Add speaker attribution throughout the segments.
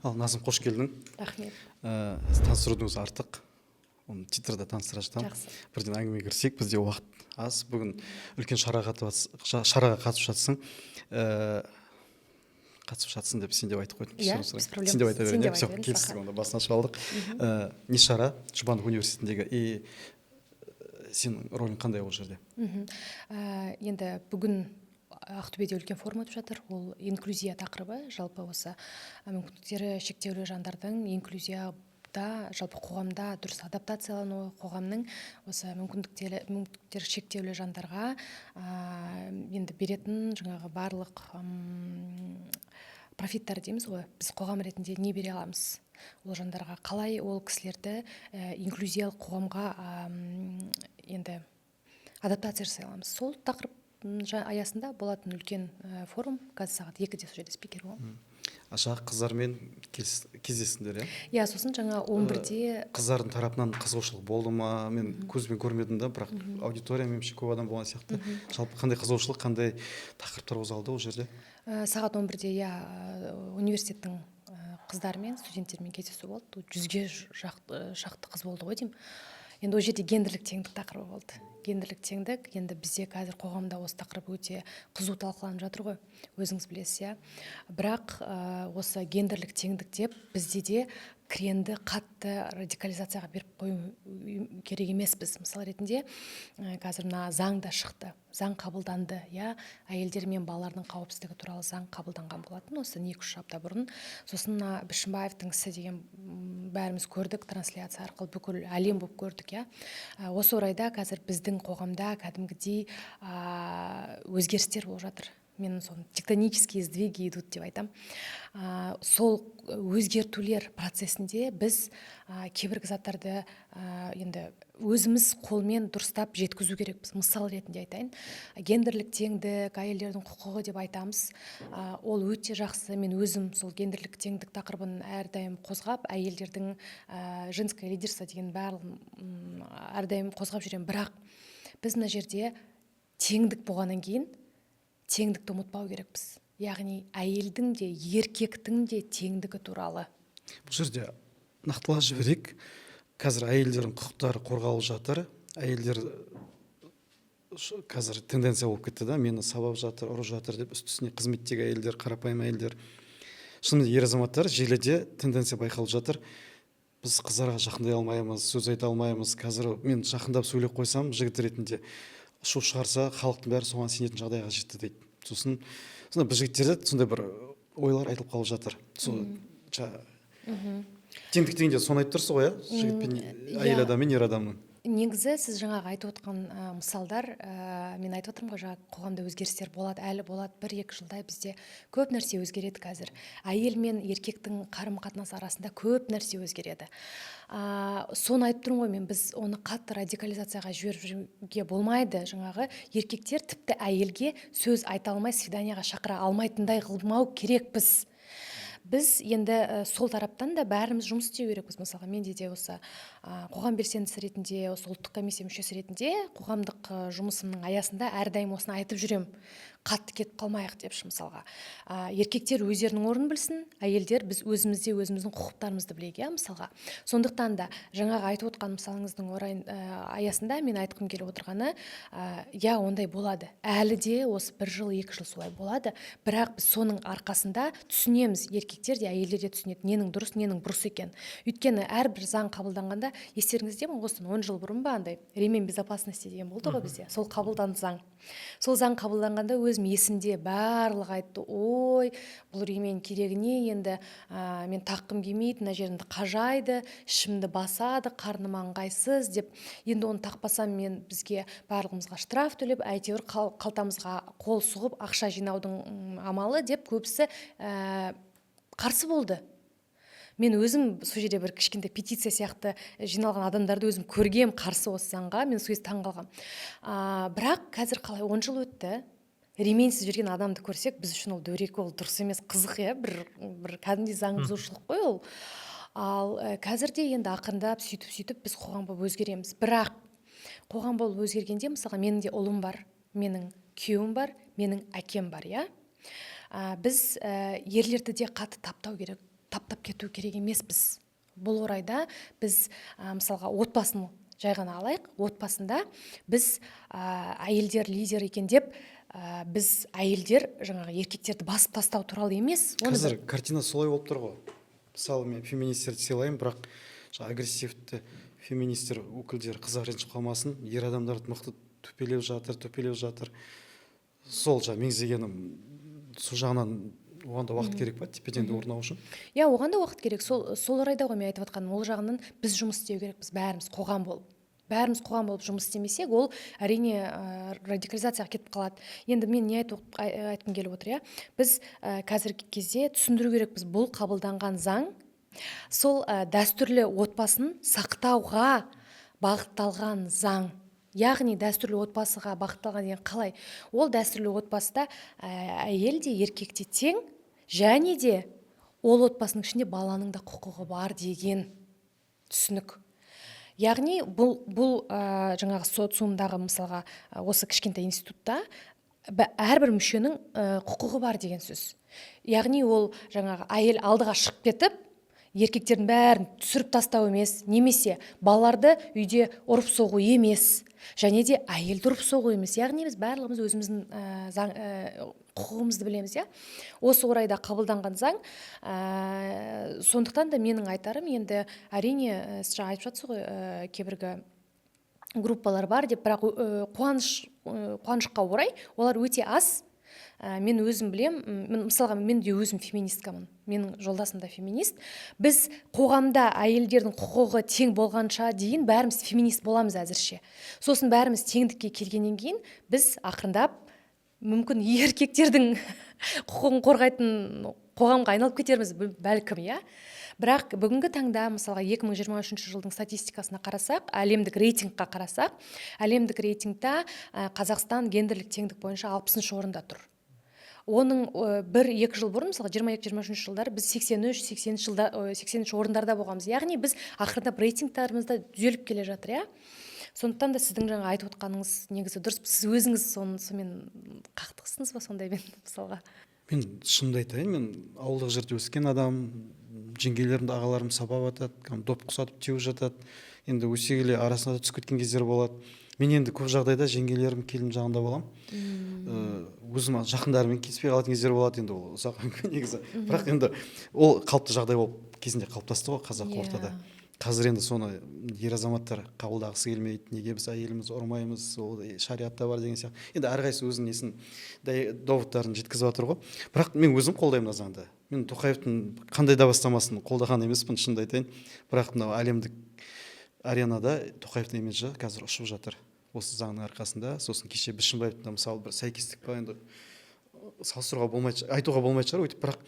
Speaker 1: Ал, Назым, қош келдің.
Speaker 2: Рахмет.
Speaker 1: Таныстырудың өзі артық, оны титрда таныстыра жатамын.
Speaker 2: Жақсы.
Speaker 1: Бірден әңгімеге кірісейік, бізде уақыт аз. Бүгін үлкен шараға қатысып жатсың. Қатысып жатсың деп, сен деп айтып қойдым.
Speaker 2: Иә,
Speaker 1: кешірім сұраймын.
Speaker 2: Без проблем.
Speaker 1: Сен деп айта
Speaker 2: Сен
Speaker 1: берейін,
Speaker 2: деп
Speaker 1: иә? Все,
Speaker 2: айта беріңіз,
Speaker 1: келістік.
Speaker 2: Аха.
Speaker 1: Онда басын ашып алдық. Не шара? Жұбанов университетіндегі и сенің рөлің қандай ол жерде?
Speaker 2: Енді бүгін Ақтөбеде үлкен форум өтіп жатыр. Ол инклюзия тақырыбы, жалпы осы мүмкіндіктері шектеулі жандардың инклюзияда, жалпы қоғамда дұрыс адаптациялануы, қоғамның осы мүмкіндіктері шектеулі жандарға енді беретін жаңағы барлық профиттар дейміз ғой, біз қоғам ретінде не бере аламыз ол жандарға, қалай ол кісілерді инклюзиялық қоғамға енді адаптация жасай аламыз, сол тақырып аясында болатын үлкен форум. Қазір сағат 2-де сол жерде спикер боламын.
Speaker 1: А жаңағы қыздармен кездестіңдер, иә?
Speaker 2: Иә, сосын жаңа 11-де.
Speaker 1: Қыздардың тарапынан қызығушылық болды ма? Мен көзбен көрмедім да, бірақ аудитория, меніңше, көп адам болған сияқты. Жалпы қандай қызығушылық, қандай тақырыптар қозғалды ол жерде?
Speaker 2: Сағат 11-де, иә, университеттің қыздарымен, студенттермен кездесу болды. 100-ге шақты қыз болды ғой деймін. Енді ол жерде гендерлік теңдік тақырыбы болды. Гендерлік теңдік, енді бізде қазір қоғамда осы тақырып өте қызу талқыланып жатыр ғой, өзіңіз білесіз, иә. Бірақ осы гендерлік теңдік деп бізде де кренді қатты радикализацияға беріп қою керек емеспіз. Мысал ретінде, қазір мына заң да шықты, заң қабылданды, иә, әйелдер мен балалардың қауіпсіздігі туралы заң қабылданған болатын осы 2-3 апта бұрын. Сосын мына Бішімбаевтың ісі деген, бәріміз көрдік, трансляция арқылы бүкіл әлем болып көрдік, иә. Осы орайда қазір біздің қоғамда кәдімгідей өзгерістер болып жатыр. Мен соны «тектонические сдвиги идут» деп айтамын. Сол өзгертулер процесінде біз кейбір заттарды енді өзіміз қолмен дұрыстап жеткізу керекпіз. Мысал ретінде айтайын, гендерлік теңдік, әйелдердің құқығы деп айтамыз. Ол өте жақсы. Мен өзім сол гендерлік теңдік тақырыбын әрдайым қозғап, әйелдердің женское лидерство деген барлығын әрдайым қозғап жүремін. Бірақ біз мына жерде теңдік болғаннан кейін теңдікті ұмытпау керекпіз, яғни әйелдің де, еркектің де теңдігі туралы.
Speaker 1: Бұл жерде нақтылап жіберейік: қазір әйелдердің құқықтары қорғалып жатыр. Әйелдер қазір тенденция болып кетті да, мені сабап жатыр, ұрып жатыр деп, үсті үстіне қызметтегі әйелдер, қарапайым әйелдер, шынымен ер азаматтар, желіде тенденция байқалып жатыр: біз қыздарға жақындай алмаймыз, сөз айта алмаймыз, қазір мен жақындап сөйлеп қойсам, жігіт ретінде шу шығарса, халықтың бәрі соған сенетін жағдайға жетті дейді. Сосын сонда біз жігіттерде сондай бір ойлар айтылып қалып жатыр. Сол теңдік дегенде соны айтып тұрсыз ғой, иә, жігіт пен әйел адам мен ер адамның.
Speaker 2: Негізі сіз жаңағы айтып отқан мысалдар, мен айтып отырмын ғой, жаңағы қоғамда өзгерістер болады, әлі болады, 1-2 жылда бізде көп нәрсе өзгереді. Қазір әйел мен еркектің қарым қатынасы арасында көп нәрсе өзгереді. Соны айтып тұрмын ғой мен, біз оны қатты радикализацияға жіберуге болмайды. Жаңағы еркектер тіпті әйелге сөз айта алмай, свиданияға шақыра алмайтындай қылмау керекпіз. Біз енді сол тараптан да бәріміз жұмыс істеу керекпіз. Мысалға, менде де осы қоғам белсендісі ретінде, осы ұлттық комиссия мүшесі ретінде қоғамдық жұмысымның аясында әрдайым осыны айтып жүремін: қатты кетіп қалмайық депші. Мысалға, еркектер өздерінің орнын білсін, әйелдер біз өзімізде өзіміздің құқықтарымызды білейік, иә. Мысалға, сондықтан да жаңағы айтып отқан мысалыңыздың аясында мен айтқым келіп отырғаны, иә, ондай болады әлі де, осы бір жыл, 2 жыл солай болады. Бірақ біз соның арқасында түсінеміз, еркектер де, әйелдер де түсінеді ненің дұрыс, ненің бұрыс екенін. Өйткені әрбір заң қабылданғанда, естеріңізде ме, осыдан 10 жыл бұрын ба, андай ремень безопасности деген болды ғой бізде, сол қабылданды заң. Сол заң қабылданғанда, өзім есімде, барлығы айтты: «Ой, бұл ремень керегі не енді, мен таққым келмейді, мына жерімді қажайды, ішімді басады, қарныма ыңғайсыз» деп. «Енді оны тақпасам, мен бізге барлығымызға штраф төлеп, әйтеуір қалтамызға қол сұғып, ақша жинаудың амалы» деп көбісі қарсы болды. Мен өзім сол жерде бір кішкентай петиция сияқты жиналған адамдарды өзім көргем қарсы осы заңға. Мен сол кезде таңқалғанмын. Бірақ қазір қалай, 10 жыл өтті, ременьсіз жүрген адамды көрсек, біз үшін ол дөрекі, ол дұрыс емес, қызық, иә, бір кәдімгідей заң бұзушылық қой ол. Ал қазір де енді ақырындап сөйтіп сөйтіп біз қоғам болып өзгереміз. Бірақ қоғам болып өзгергенде, мысалға, менің де ұлым бар, менің күйеуім бар, менің әкем бар, иә. Біз ерлерді де қатты таптау керек. таптап кету керек емеспіз. Бұл орайда біз, мысалға, отбасын жай ғана алайық. Отбасында біз, әйелдер лидер екен деп, біз, әйелдер, жаңағы еркектерді басып тастау туралы емес. Оны
Speaker 1: Қазір картина солай болып тұр ғой. Мысалы, мен феминистерді сыйлаймын, бірақ жаңа агрессивті феминистер өкілдері, қыздар ренжіп қалмасын, ер адамдарды мықты төпелеп жатыр, төпелеп жатыр. Сол жаңа меңзегенім, сол жағынан оған да уақыт керек па тепе теңдік орнау үшін?
Speaker 2: Иә, оған да уақыт керек. Сол орайда ғой мен айтып жатқаным. Ол жағынан біз жұмыс істеу керекпіз бәріміз қоғам болып. Бәріміз қоғам болып жұмыс істемесек, ол, әрине, радикализацияға кетіп қалады. Енді мен не айтқым келіп отыр, иә? Біз қазіргі кезде түсіндіру керекпіз: бұл қабылданған заң сол дәстүрлі отбасын сақтауға бағытталған заң. Яғни дәстүрлі отбасыға бағытталған деген қалай? Ол дәстүрлі отбасыда әйел де, еркек те тең және де ол отбасының ішінде баланың да құқығы бар деген түсінік. Яғни бұл жаңағы социумдағы, мысалға, осы кішкентай институтта әрбір мүшенің құқығы бар деген сөз. Яғни ол жаңағы әйел алдыға шығып кетіп, еркектердің бәрін түсіріп тастау емес немесе балаларды үйде ұрып соғу емес және де әйелді ұрып соғу емес. Яғни біз барлығымыз өзіміздің заң, құқығымызды білеміз, иә. Осы орайда қабылданған заң. Сондықтан да менің айтарым, енді, әрине, сіз жаңа айтып жатсыз ғой, кейбіргі группалар бар деп, бірақ қуанышқа орай, олар өте аз. Мен өзім білем, мысалға, мен де өзім феминисткамын, менің жолдасым да феминист. Біз қоғамда әйелдердің құқығы тең болғанша дейін бәріміз феминист боламыз әзірше. Сосын бәріміз теңдікке келгеннен кейін біз ақырындап, мүмкін, еркектердің құқығын қорғайтын қоғамға айналып кетерміз, бәлкім, иә. Бірақ бүгінгі таңда, мысалға, 2023 жылдың статистикасына қарасақ, әлемдік рейтингқа қарасақ, әлемдік рейтингта Қазақстан гендерлік теңдік бойынша 60-орында орында тұр. Оның 1-2 жыл бұрын, мысалға, 22-23 жылдары біз 83, 80 жылда, 80 орындарда болғанбыз. Яғни біз ақырындап рейтингтарымыз да түзеліп келе жатыр, иә. Сондықтан да сіздің жаңа айтып отқаныңыз негізі дұрыс. Сіз өзіңіз сонымен қақтығыстыңыз ба сондаймен, мысалға?
Speaker 1: Мен шынымды айтайын, мен ауылдық жерде өскен адам. Жеңгелерімді, ағаларым сабап жатады, кәдімгі доп құсатып теуіп жатады. Енді өсе келе арасына да түсіп кеткен кездер болады. Мен енді көп жағдайда жеңгелерім, келін жағында боламын. Өзім жақындарыммен келіспей қалатын кездер болады. Енді ол ұзақ әңгіме негізі, бірақ енді ол қалыпты жағдай болып кезінде қалыптасты ғой қазақы ортада. Қазір енді соны ер азаматтар қабылдағысы келмейді: неге біз әйелімізді ұрмаймыз, ол шариатта бар деген сияқты. Енді әрқайсысы өзінің несін, доводтарын жеткізіп жатыр ғой. Бірақ мен өзім қолдаймын мына заңды. Мен Тоқаевтың қандай да бастамасын қолдаған емеспін, шынымды айтайын, бірақ мынау әлемдік аренада Тоқаевтың имиджі қазір ұшып жатыр осы заңның арқасында. Сосын кеше Бішімбаевтың да, мысалы, бір сәйкестік па, енді салыстыруға болмайды, айтуға болмайтын шығар өйтіп, бірақ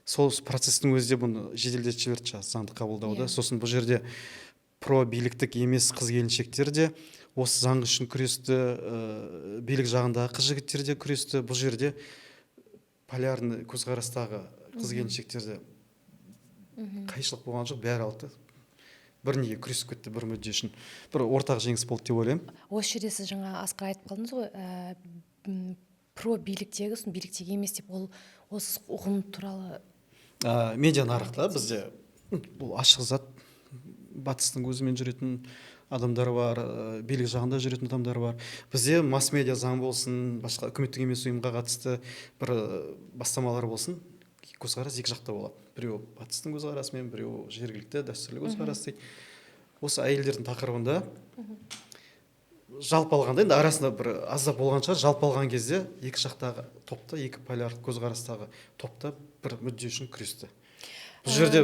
Speaker 1: сол процесстің өзі де бұны жеделдетіп жіберді, жаңағы заңды қабылдауда. Сосын бұл жерде про биліктік емес қыз келіншектер де осы заң үшін күресті, билік жағындағы қыз жігіттер де күресті. Бұл жерде полярный көзқарастағы қыз келіншектерде қайшылық болған жоқ, бәрі алды, бір неге күресіп кетті, бір мүдде үшін. Бір ортақ жеңіс болды деп ойлаймын.
Speaker 2: Осы жерде сіз жаңа, Асқар, айтып қалдыңыз ғой, про биліктегі, сосын биліктегі емес деп. Ол осы ұғым туралы.
Speaker 1: Медиа нарықта бізде бұл ашық зат: батыстың көзімен жүретін адамдар бар, билік жағында жүретін адамдар бар. Бізде масс медиа заң болсын, басқа үкіметтік емес ұйымға қатысты бір бастамалар болсын, көзқарас екі жақта болады: біреу батыстың көзқарасымен, біреу жергілікті дәстүрлі көзқарас дейді. Осы әйелдердің тақырыбында жалпы алғанда, енді арасында бір аздап болған шығар, жалпы алған кезде екі жақтағы топта, екі полярлық көзқарастағы топта бір мүдде үшін күресті. Бұл жерде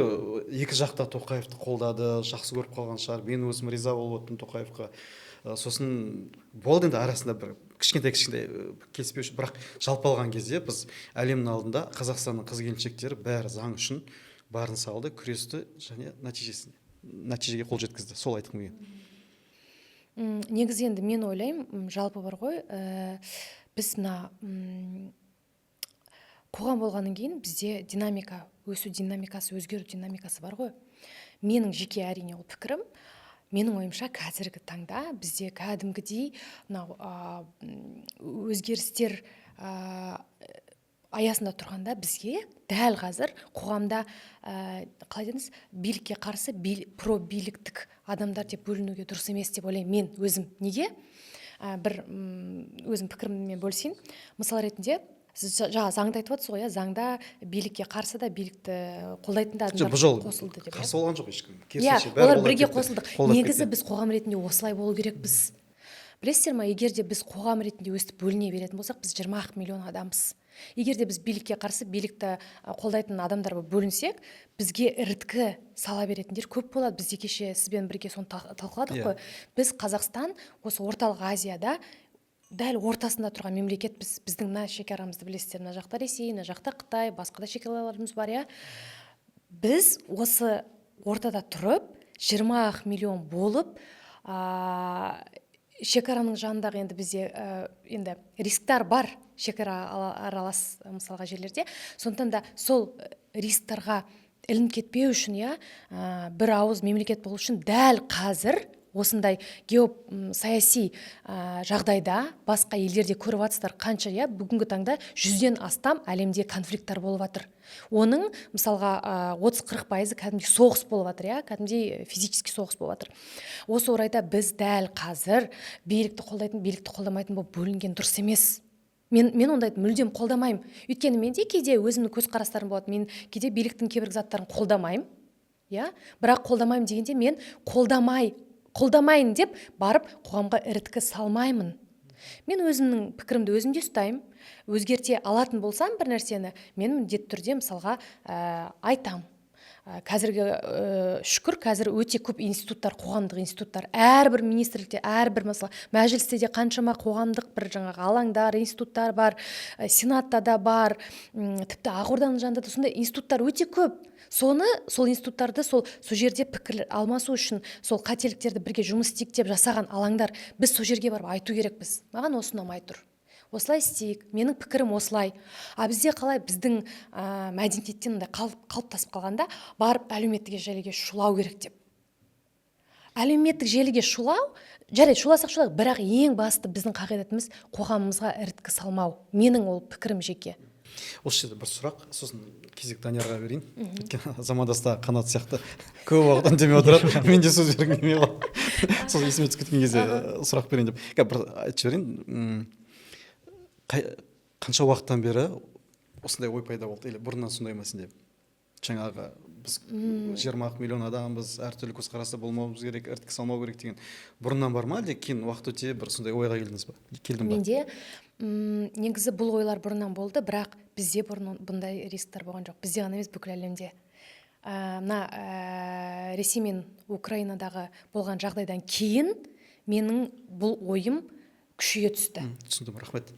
Speaker 1: екі жақта Тоқаевты қолдады, жақсы көріп қалған шығар. Мен өзім риза болып отырмын Тоқаевқа. Сосын болды енді арасында бір кішкентай кішкентай келіспеушілік, бірақ жалпы алған кезде біз әлемнің алдында Қазақстанның қыз келіншектері бәрі заң үшін барын салды, күресті және нәтижеге қол жеткізді. Сол айтқым келген.
Speaker 2: Негізі енді мен ойлаймын, жалпы бар ғой, біз мына қоғам болғаннан кейін бізде динамика, өсу динамикасы, өзгеру динамикасы бар ғой. Менің жеке, әрине, ол пікірім. Менің ойымша, қазіргі таңда бізде кәдімгідей мынау өзгерістер аясында тұрғанда бізге дәл қазір қоғамда, қалай дедіңіз, билікке қарсы пробиліктік адамдар деп бөлінуге дұрыс емес деп ойлаймын мен өзім. Неге? Бір өзім пікіріммен бөлісейін. Мысал ретінде, сіз жаңа заңды айтып отырсыз ғой, иә, заңда билікке қарсы да, билікті қолдайтын да
Speaker 1: Жоқ,
Speaker 2: адамдар
Speaker 1: бұл жолы
Speaker 2: қосылды деп, иә?
Speaker 1: қарсы болған жоқ ешкім.
Speaker 2: Иә,
Speaker 1: Керісінше, бәрі
Speaker 2: олар
Speaker 1: қолдап
Speaker 2: бірге
Speaker 1: кетті.
Speaker 2: қосылдық.
Speaker 1: Қолдап
Speaker 2: Негізі
Speaker 1: кетті.
Speaker 2: біз қоғам ретінде осылай болу керекпіз. Білесіздер ма, егер де біз қоғам ретінде өстіп бөліне беретін болсақ, біз 20 миллион адамбыз. Егер де біз билікке қарсы, билікті қолдайтын адамдар болып бөлінсек, бізге іріткі сала беретіндер көп болады. Біз де кеше сізбен бірге соны талқыладық қой. Біз Қазақстан осы Орталық Азияда дәл ортасында тұрған мемлекетпіз. Біздің мына шекарамызды білесіздер, мына жақта Ресей, мына жақта Қытай, басқа да шекараларымыз бар, иә. Біз осы ортада тұрып, 20 миллион болып, шекараның жанындағы енді бізде енді рисктар бар шекара аралас мысалға жерлерде. Сондықтан да сол рисктарға ілініп кетпеу үшін, иә, бір ауыз мемлекет болу үшін дәл қазір осындай геосаяси жағдайда басқа елдерде көріп жатсыздар қанша, иә, бүгінгі таңда 100-ден астам әлемде конфликттар болып жатыр. Оның мысалға 30-40 пайызы кәдімгідей соғыс болып жатыр, иә, кәдімгідей физический соғыс болып жатыр. Осы орайда біз дәл қазір билікті қолдайтын, билікті қолдамайтын болып бөлінген дұрыс емес. Мен ондайды мүлдем қолдамаймын. Өйткені менде кейде өзімнің көзқарастарым болады. Мен кейде биліктің кейбір заттарын қолдамаймын, иә, бірақ қолдамаймын дегенде мен қолдамайын деп барып қоғамға іріткі салмаймын. Мен өзімнің пікірімді өзімде ұстаймын. Өзгерте алатын болсам бір нәрсені, мен міндетті түрде мысалға айтам. Қазіргі, шүкір, қазір өте көп институттар, қоғамдық институттар, әрбір министрлікте, әрбір, мысалы, мәжілісте де қаншама қоғамдық бір жаңағы алаңдар, институттар бар, сенатта да бар, тіпті Ақорданың жанында да сондай институттар өте көп. Соны, сол институттарды, сол жерде пікір алмасу үшін, сол қателіктерді бірге жұмыс істейік деп жасаған алаңдар, біз сол жерге барып айту керекпіз: маған осы ұнамай тұр, осылай істейік, менің пікірім осылай. А бізде қалай? Біздің мәдениеттен мындай қалыптасып қалғанда, барып әлеуметтік желіге шулау керек деп. Әлеуметтік желіге шулау, жарайды, шуласақ, шулайық, бірақ ең басты біздің қағидатымыз — қоғамымызға іріткі салмау. Менің ол пікірім жеке.
Speaker 1: Осы жерде бір сұрақ, сосын кезек Даниярға берейін, өйткені замандаста Қанат сияқты көп уақыт үндемей отырады, мен де сөз бергім келмей қалды, сол есіме түсіп кеткен кезде сұрақ берейін деп. Қазір бір айтып жіберейін. Қанша уақыттан бері осындай ой пайда болды или бұрыннан сондай ма сенде, жаңағы біз 20 миллион адамбыз, әртүрлі көзқараста болмауымыз керек, іріткі салмау керек деген бұрыннан бар ма, әлде кейін уақыт өте бір сондай ойға келдіңіз ба, келдің ба?
Speaker 2: Менде негізі бұл ойлар бұрыннан болды, бірақ бізде бұрын бұндай рисктер болған жоқ. Бізде ғана емес, бүкіл әлемде. Мына Ресей мен Украинадағы болған жағдайдан кейін менің бұл ойым күшейе түсті.
Speaker 1: Түсіндім, рахмет.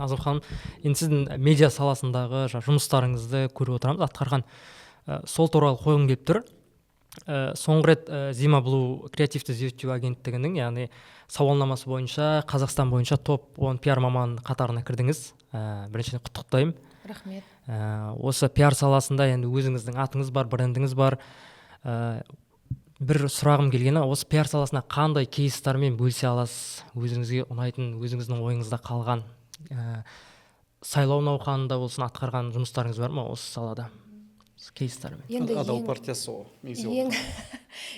Speaker 3: Назым ханым, енді сіздің медиа саласындағы жұмыстарыңызды көріп отырамыз атқарған. Сол туралы қойғым келіп тұр. Соңғы рет Зима Блу креативті зерттеу агенттігінің, яғни сауалнамасы бойынша Қазақстан бойынша топ 10 пиар маман қатарына кірдіңіз. Біріншіден құттықтаймын.
Speaker 2: Рахмет.
Speaker 3: Осы пиар саласында енді өзіңіздің атыңыз бар, брендіңіз бар. Бір сұрағым келгені: осы пиар саласына қандай кейстармен бөлісе аласыз, өзіңізге ұнайтын, өзіңіздің ойыңызда қалған, сайлау науқанында болсын, атқарған жұмыстарыңыз бар ма осы салада, осы кейстармен?
Speaker 2: Енді
Speaker 1: Адал
Speaker 2: ең,
Speaker 1: партиясы ғой негізі.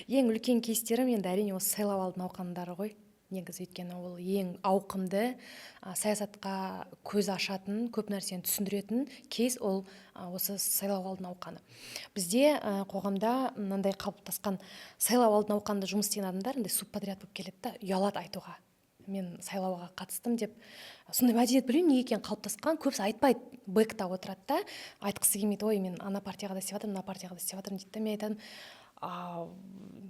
Speaker 2: ең үлкен кейстерім енді, әрине, осы сайлау алды науқандары ғой негізі. Өйткені ол ең ауқымды, саясатқа көз ашатын, көп нәрсені түсіндіретін кейс ол, осы сайлау алды науқаны. Бізде қоғамда мынандай қалыптасқан: сайлау алды науқанында жұмыс істеген адамдар андай субподряд болып келеді да, ұялады айтуға, мен сайлауға қатыстым деп. Сондай мәдениет, білмеймін, неге екенін, қалыптасқан. Көбісі айтпайды, бэкта отырады да, айтқысы келмейді: «Ой, мен ана партияға да істеп жатырмын, мына партияға да істеп жатырмын», — дейді да. Мен айтамын: «А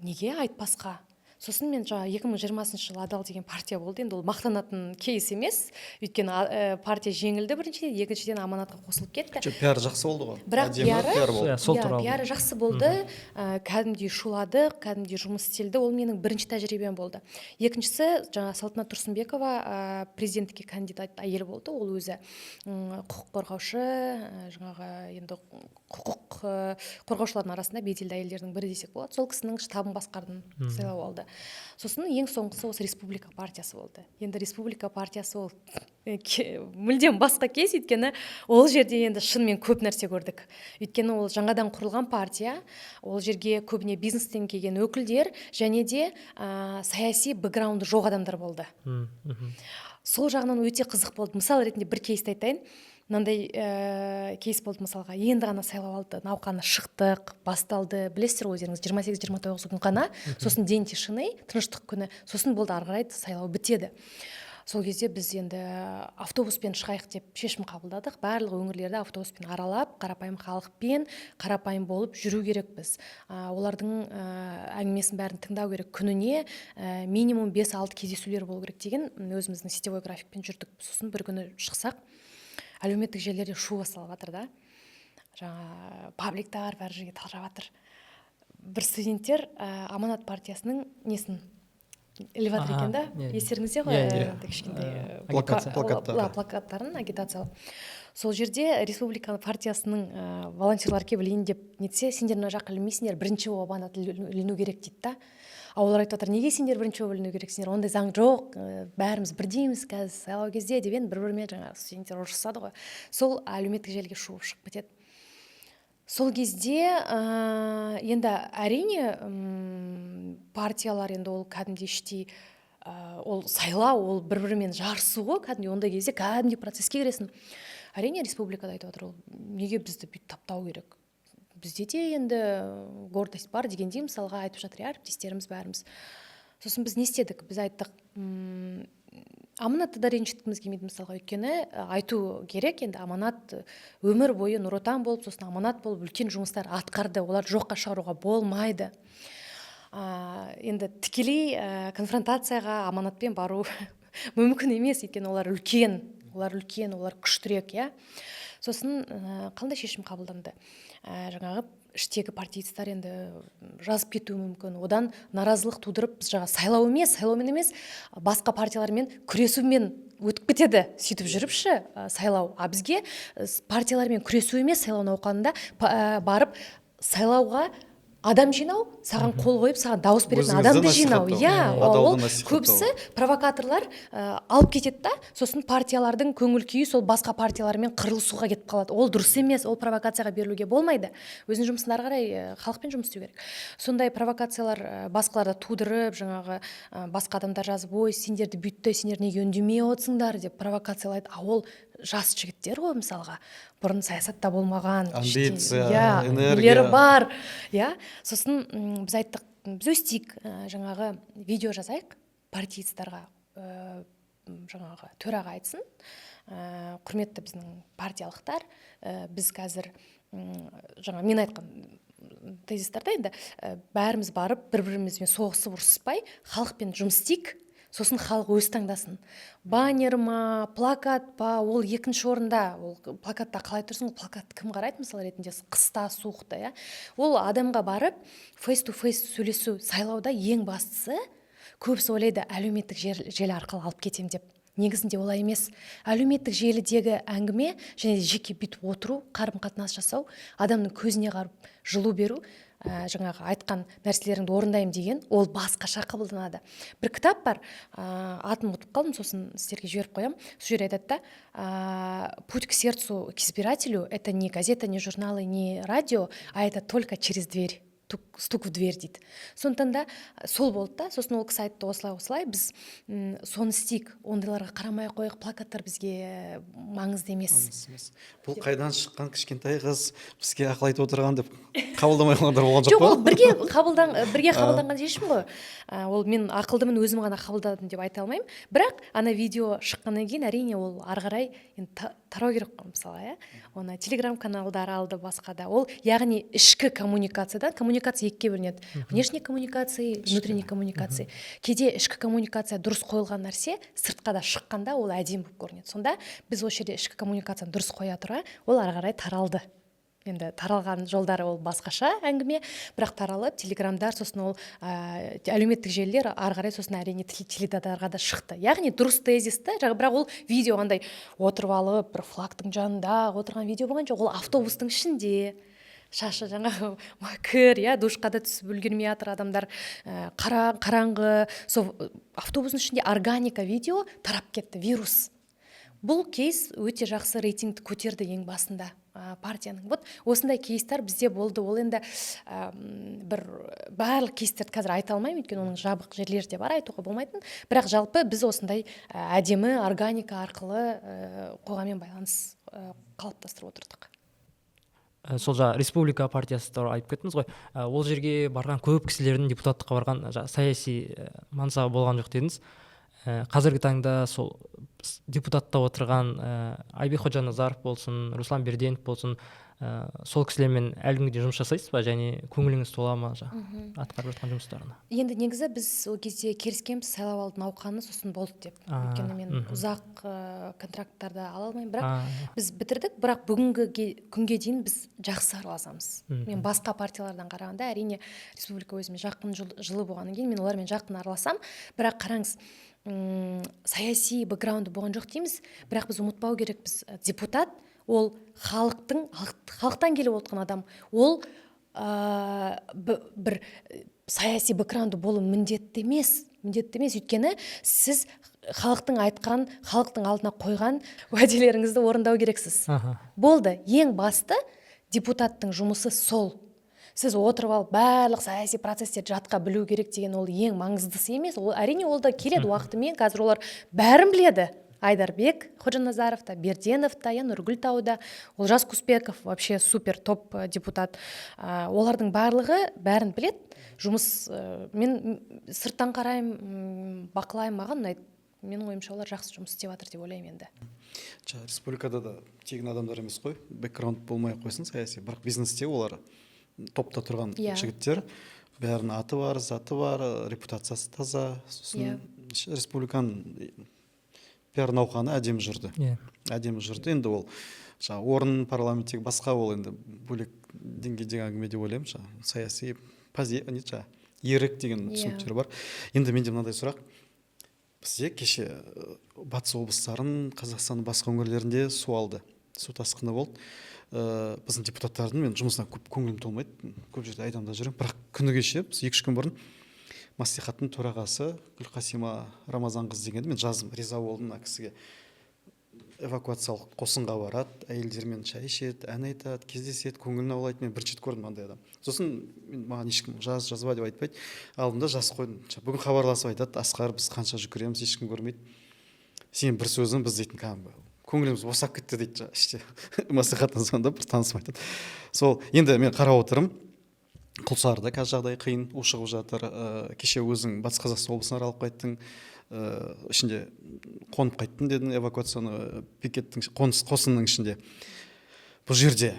Speaker 2: неге айтпасқа?» Сосын мен жаңа 2020 жылы Адал деген партия болды. Енді ол мақтанатын кейс емес, өйткені партия жеңілді біріншіден, екіншіден, Аманатқа қосылып кетті.
Speaker 1: Жоқ, пиар жақсы болды ғой.
Speaker 2: Бірақ
Speaker 1: Әдемі
Speaker 2: пиары-
Speaker 1: пиар болды.
Speaker 3: Иә, сол
Speaker 2: Иә,
Speaker 3: туралы.
Speaker 2: пиары жақсы болды, кәдімгідей шуладық, кәдімгідей жұмыс істелді. Ол менің бірінші тәжірибем болды. Екіншісі, жаңа Салтанат Тұрсынбекова, президенттікке кандидат әйел болды. Ол өзі құқық қорғаушы, жаңағы енді құқық қорғаушылардың арасында беделді әйелдердің бірі десек болады. Сол кісінің штабын басқардым сайлау алды. Сосын ең соңғысы осы Республика партиясы болды. Енді Республика партиясы ол мүлдем басқа кейс, өйткені ол жерде енді шынымен көп нәрсе көрдік. Өйткені ол жаңадан құрылған партия, ол жерге көбіне бизнестен келген өкілдер және де саяси бэкграунды жоқ адамдар болды. Сол жағынан өте қызық болды. Мысал ретінде бір кейсті айтайын. Мынандай кейс болды. Мысалға, енді ғана сайлау алды науқаны шықтық, басталды, білесіздер ғой өздеріңіз, 28-29 күн ғана, сосын день тишины, тыныштық күні, сосын болды, ары қарай сайлау бітеді. Сол кезде біз енді автобуспен шығайық деп шешім қабылдадық. Барлық өңірлерді автобуспен аралап, қарапайым халықпен қарапайым болып жүру керекпіз, олардың әңгімесін бәрін тыңдау керек, күніне минимум 5-6 кездесулер болу керек деген өзіміздің сетевой графикпен жүрдік. Сосын бір күні шықсақ, әлеуметтік желілерде шу басталып жатыр да, жаңа пабликтар, бәрі жерге тарап жатыр. Бір студенттер Аманат партиясының несін іліп жатыр екен да.
Speaker 3: Иә.
Speaker 2: Естеріңізде ғой?
Speaker 3: Иә, иә.
Speaker 2: Андай кішкентай
Speaker 1: Плакат, плакаттары.
Speaker 2: Плакаттарын агитациялық. Сол жерде Республика партиясының волонтерлар келіп, ілейін деп нетсе, «Сендер мына жаққа ілінбейсіңдер, бірінші болып Аманат іліну керек», – дейді да. А олар айтып жатыр: «Неге сендер бірінші болып іліну керексіңдер? Ондай заң жоқ, бәріміз бірдейміз қазір сайлау кезде», – деп. Енді бір бірімен жаңағы студенттер ұрысады ғой, сол әлеуметтік желіге шуып шығып кетеді. Сол кезде енді әрине партиялар енді ол кәдімгідей іштей, ол сайлау, ол бір бірімен жарысу ғой кәдімгідей. Ондай кезде кәдімгідей процесске кіресің. Әрине, республикада айтып жатыр: «Ол неге бізді бүйтіп таптау керек, бізде де енді гордость бар», – дегендей, мысалға, айтып жатыр, иә, әріптестеріміз бәріміз. Сосын біз не істедік? Біз айттық, Аманатты да ренжіткіміз келмейді мысалға, өйткені айту керек енді, Аманат өмір бойы Нұр Отан болып, сосын Аманат болып үлкен жұмыстар атқарды, оларды жоққа шығаруға болмайды. Енді тікелей конфронтацияға Аманатпен бару мүмкін емес, өйткені олар үлкен, олар үлкен, олар күштірек, иә. Сосын қандай шешім қабылданды? Жаңағы іштегі партиецтер енді жазып кетуі мүмкін, одан наразылық тудырып, біз жаңа сайлау емес, сайлаумен емес, басқа партиялармен күресумен өтіп кетеді сөйтіп жүріпші сайлау. А бізге партиялармен күресу емес, сайлау науқанында барып сайлауға адам жинау, саған қол қойып, саған дауыс беретін
Speaker 1: Өзіңізді
Speaker 2: адамды жинау.
Speaker 1: насихаттау.
Speaker 2: Иә, ол
Speaker 1: Адалды насихаттау.
Speaker 2: көбісі провокаторлар алып кетеді да, сосын партиялардың көңіл күйі сол басқа партиялармен қырылысуға кетіп қалады. Ол дұрыс емес, ол провокацияға берілуге болмайды. Өзінің жұмысын ары қарай халықпен жұмыс істеу керек. Сондай провокациялар басқаларда тудырып, жаңағы басқа адамдар жазып: «Ой, сендерді бүйтті, сендер неге үндемей отырсыңдар?» – деп провокациялайды. А ол жас жігіттер ғой, мысалға, бұрын саясатта болмаған,
Speaker 1: Амбиция,
Speaker 2: иә,
Speaker 1: энергия.
Speaker 2: Нелері бар, иә. Сосын біз айттық: біз өстейік, жаңағы видео жазайық партиецтарға, жаңағы төраға айтсын: «Құрметті біздің партиялықтар, біз қазір жаңа мен айтқан тезистарда енді бәріміз барып бір бірімізбен соғысып, ұрыспай, халықпен жұмыс істейік, сосын халық өзі таңдасын. Баннер ма, плакат па, ол екінші орында. Ол плакатта қалай тұрсың, ол плакатты кім қарайды, мысалы ретінде, қыста, суықта, иә. Ол адамға барып face to face сөйлесу. Сайлауда ең бастысы, көбісі ойлайды әлеуметтік желі арқылы алып кетемін деп. Негізінде олай емес. Әлеуметтік желідегі әңгіме және де жеке бүйтіп отыру, қарым қатынас жасау, адамның көзіне қарап жылу беру, жаңағы айтқан нәрселеріңді орындаймын деген, ол басқаша қабылданады. Бір кітап бар, атын ұмытып қалдым, сосын сіздерге жіберіп қоямын. Сол жерде айтады да: «Путь к сердцу, к избирателю – это не газета, не журналы, не радио, а это только через дверь, стук в дверь», – дейді. Сондықтан да сол болды да. Сосын ол кісі айтты: «Осылай, осылай, біз соны істейік, ондайларға қарамай ақ қояйық, плакаттар бізге маңызды емес».
Speaker 1: Маңызды емес. «Бұл қайдан шыққан кішкентай қыз бізге ақыл айтып отырған?» – деп қабылдамай қалғандар болған жоқ
Speaker 2: Жоқ,
Speaker 1: па?
Speaker 2: ол бірге қабылданған шешім ғой. Ол мен ақылдымын, өзім ғана қабылдадым деп айта алмаймын. Бірақ ана видео шыққаннан кейін, әрине, ол ары қарай енді тарау керек қой, мысалы, иә. Оны телеграм каналдар алды, басқа да. Ол яғни ішкі коммуникациядан, коммуникация екіге бөлінеді: внешний коммуникация, внутренний коммуникация. Кейде ішкі коммуникация дұрыс қойылған нәрсе сыртқа да шыққанда ол әдемі болып көрінеді. Сонда біз осы жерде ішкі коммуникацияны дұрыс қоя тұра, ол ары қарай таралды. Енді таралған жолдары ол басқаша әңгіме, бірақ таралып, телеграмдар, сосын ол әлеуметтік желілер, ары қарай сосын, әрине, теледидарға да шықты. Яғни дұрыс тезисті жаңа. Бірақ ол видео андай отырып алып, бір флагтың жанында отырған видео болған жоқ, ол автобустың ішінде Шашы жаңағы кір, иә, душқа да түсіп үлгермей жатыр адамдар, қараңғы. Сол автобустың ішінде органика видео тарап кетті, вирус. Бұл кейс өте жақсы рейтингті көтерді ең басында партияның. Вот осындай кейстер бізде болды. Ол енді бір барлық кейстерді қазір айта алмаймын, өйткені оның жабық жерлері де бар, айтуға болмайтын. Бірақ жалпы біз осындай әдемі органика арқылы қоғаммен байланыс қалыптастырып отырдық.
Speaker 3: Сол жаңа Республика партиясы туралы айтып кеттіңіз ғой. Ол жерге барған көп кісілердің, депутаттыққа барған жаңа саяси мансабы болған жоқ дедіңіз. Қазіргі таңда сол депутатта отырған Айбек Қожаназаров болсын, Руслан Берденов болсын, сол кісілермен әлі күнге дейін жұмыс жасайсыз ба және көңіліңіз тола ма жаңағы атқарып жатқан жұмыстарына?
Speaker 2: Енді негізі біз ол кезде келіскенбіз, сайлау алды науқаны, сосын болды деп. Өйткені мен ұзақ контракттарды ала алмаймын, бірақ біз бітірдік. Бірақ бүгінгі күнге дейін біз жақсы араласамыз. Мен басқа партиялардан қарағанда, әрине, Республика өзіме жақын, жылы болғаннан кейін мен олармен жақын араласамын. Бірақ қараңыз, саяси бэкграунды болған жоқ дейміз, бірақ біз ұмытпау керекпіз, депутат ол халықтың, халықтан келіп отқан адам. Ол бір саяси бэкграунды болу міндетті емес, міндетті емес. Өйткені сіз халықтың айтқан, халықтың алдына қойған уәделеріңізді орындау керексіз. Болды, ең басты депутаттың жұмысы сол. Сіз отырып алып барлық саяси процесстерді жатқа білу керек деген ол ең маңыздысы емес. Ол, әрине, ол да келеді уақытымен. Қазір олар бәрін біледі: Айдарбек Ходжаназаров та, Берденов та, иә, Нұргүл Тау да, Олжас Куспеков вообще супер топ депутат. Олардың барлығы бәрін біледі. Жұмыс мен сырттан қараймын, бақылаймын, маған ұнайды. Менің ойымша, олар жақсы жұмыс істеп жатыр деп ойлаймын енді.
Speaker 1: Жаңа республикада да тегін адамдар емес қой, бэкграунд болмай ақ қойсын саяси, бірақ бизнесте олар топта тұрған жігіттер, бәрінің аты бар, заты бар, репутациясы таза. Сосын республиканың пиар науқаны әдемі жүрді. Әдемі жүрді. Енді ол жаңағы орын парламенттегі басқа, ол енді бөлек деңгейдегі әңгіме деп ойлаймын. Жаңағы саяси не, жаңағы ерік деген түсініктер бар. Енді менде мынандай сұрақ: бізде кеше батыс облыстарын, Қазақстанның басқа өңірлерінде су алды, су тасқыны болды. Біздің депутаттардың мен жұмысына көп көңілім толмайды, көп жерде айдамда жүремін. Бірақ күні кеше, біз 2-3 күн бұрын мәслихаттың төрағасы Гүлқасима Рамазанқызы дегенді мен жаздым, риза болдым мына кісіге. Эвакуациялық қосынға барады, әйелдермен шай ішеді, ән айтады, кездеседі, көңілін аулайды. Мен бірінші рет көрдім андай адам. Сосын мен, маған ешкім жаз, жазба деп айтпайды, алдым да жазып қойдым. Бүгін хабарласып айтады: «Асқар, біз қанша жүгіреміз, ешкім көрмейді, сенің бір сөзің біз дейтін кәдімгі көңіліміз босап кетті», — дейді. Жаңағы іште мәслихаттан звондап бір танысым айтады. Сол енді мен қарап отырмын, Құлсарыда қазір жағдай қиын, ушығып жатыр. Кеше өзің Батыс Қазақстан облысын аралап қайттың, ішінде қонып қайттым дедің, эвакуацияны пикеттің, қоныс қосынның ішінде. Бұл жерде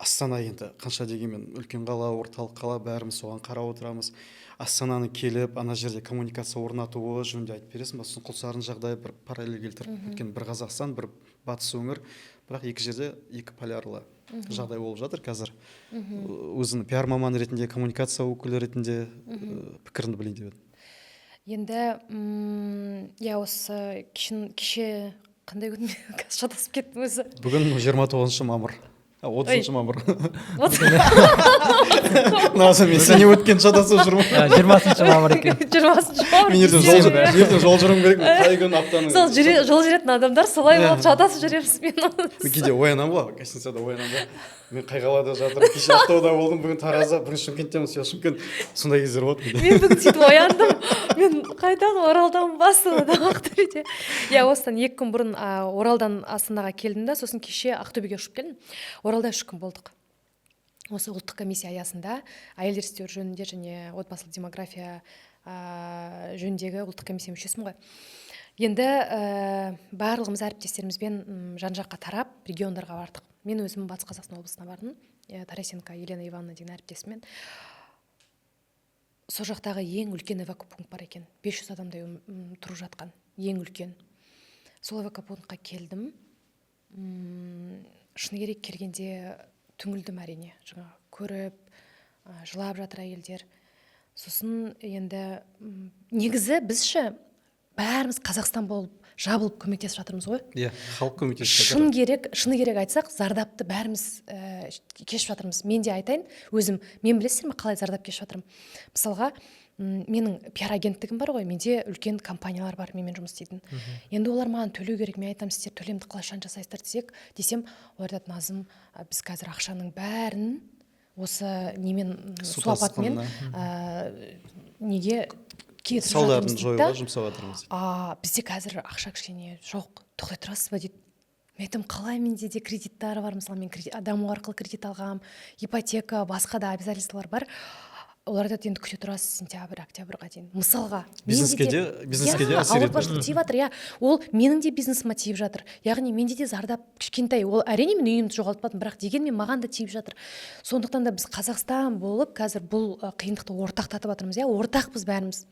Speaker 1: Астана енді қанша дегенмен үлкен қала, орталық қала, бәріміз соған қарап отырамыз. Астананы келіп, ана жерде коммуникация орнатуы жөнінде айтып бересің ба? Сосын Құлсарының жағдайы, бір параллель келтіріп. Өйткені бір Қазақстан, бір батыс өңір, бірақ екі жерде екі полярлы жағдай болып жатыр қазір. Өзің пиар маманы ретінде, коммуникация өкілі ретінде пікіріңді білейін деп едім.
Speaker 2: Енді иә, осы кеше қандай күн, қазір шатасып кеттім өзі.
Speaker 1: Бүгін 29 мамыр, 30 мамыр.
Speaker 2: Вот.
Speaker 1: Назым, мен сене өткен шатасып жүрмін.
Speaker 3: 20 мамыр екен.
Speaker 2: 20 мамыр.
Speaker 1: Мен ертең жол, ертең жол жүруім керек. Мен қай күн аптаның?
Speaker 2: Сол жол жүретін адамдар солай болып шатасып жүреміз мен.
Speaker 1: Мен кейде оянамын ғой, гостиницада оянамын да, мен қай қалада жатырмын? Кеше Ақтауда болдым, бүгін Таразда, бүгін Шымкенттемін, все, Шымкент. Сондай кездер болады менде.
Speaker 2: Мен бүгін сөйтіп ояндым: мен қайдан, Оралдан ба, Астанадан, Ақтөбеде? Иә, осыдан 2 күн бұрын Оралдан Астанаға келдім да, сосын кеше Ақтөбеге ұшып келдім. Оралда 3 күн болдық. Осы ұлттық комиссия аясында, әйелдер істері жөнінде және отбасылық демография жөніндегі ұлттық комиссия мүшесімін ғой. Енді барлығымыз әріптестерімізбен жан жаққа тарап, региондарға бардық. Мен өзім Батыс Қазақстан облысына бардым, иә, Тарасенко Елена Ивановна деген әріптесіммен. Сол жақтағы ең үлкен эвакопункт бар екен, 500 адамдай тұрып жатқан ең үлкен. Сол эвакопунктқа келдім. Шыны керек, келгенде түңілдім, әрине, жаңағы көріп, жылап жатыр әйелдер. Сосын енді негізі біз ше Бәріміз Қазақстан болып жабылып көмектесіп жатырмыз ғой.
Speaker 1: Иә, халық көмектесіп
Speaker 2: Шын
Speaker 1: жатыр.
Speaker 2: керек, шыны керек айтсақ, зардапты бәріміз кешіп жатырмыз. Мен де айтайын өзім, мен, білесіздер ме, қалай зардап кешіп жатырмын? Мысалға, менің пиар агенттігім бар ғой, менде үлкен компаниялар бар менімен жұмыс істейтін. Енді олар маған төлеу керек. Мен айтамын: «Сіздер төлемді қашан жасайсыздар?» Десем, олар айтады: «Назым, біз қазір ақшаның бәрін осы немен,
Speaker 1: су
Speaker 2: су апатымен
Speaker 1: тасқынына.
Speaker 2: Неге кетіріп
Speaker 1: салдарын
Speaker 2: жатырмыз», — дейді
Speaker 1: жоюға
Speaker 2: да.
Speaker 1: жұмсап жатырмыз.
Speaker 2: «А бізде қазір ақша кішкене жоқ, тоқтай тұрасыз ба?» — дейді. Мен айтамын: «Қалай? Менде де кредиттар бар». Мысалы, мен кредит, даму арқылы кредит алғанмын, ипотека, басқа да обязательстволар бар. Олар айтады: «Енді күте тұрасыз сентябрь, октябрьға дейін». Мысалға, менде
Speaker 1: Бизнеске де
Speaker 2: иә,
Speaker 1: әсер етеді.
Speaker 2: Ауыртпашылық тиіп жатыр, иә. Ол менің де бизнесіме тиіп жатыр, яғни менде де зардап кішкентай. Ол, әрине, мен үйімді жоғалтпадым, бірақ дегенмен маған да тиіп жатыр. Сондықтан да біз Қазақстан болып қазір бұл қиындықты ортақтатып жатырмыз, иә, ортақпыз бәріміз.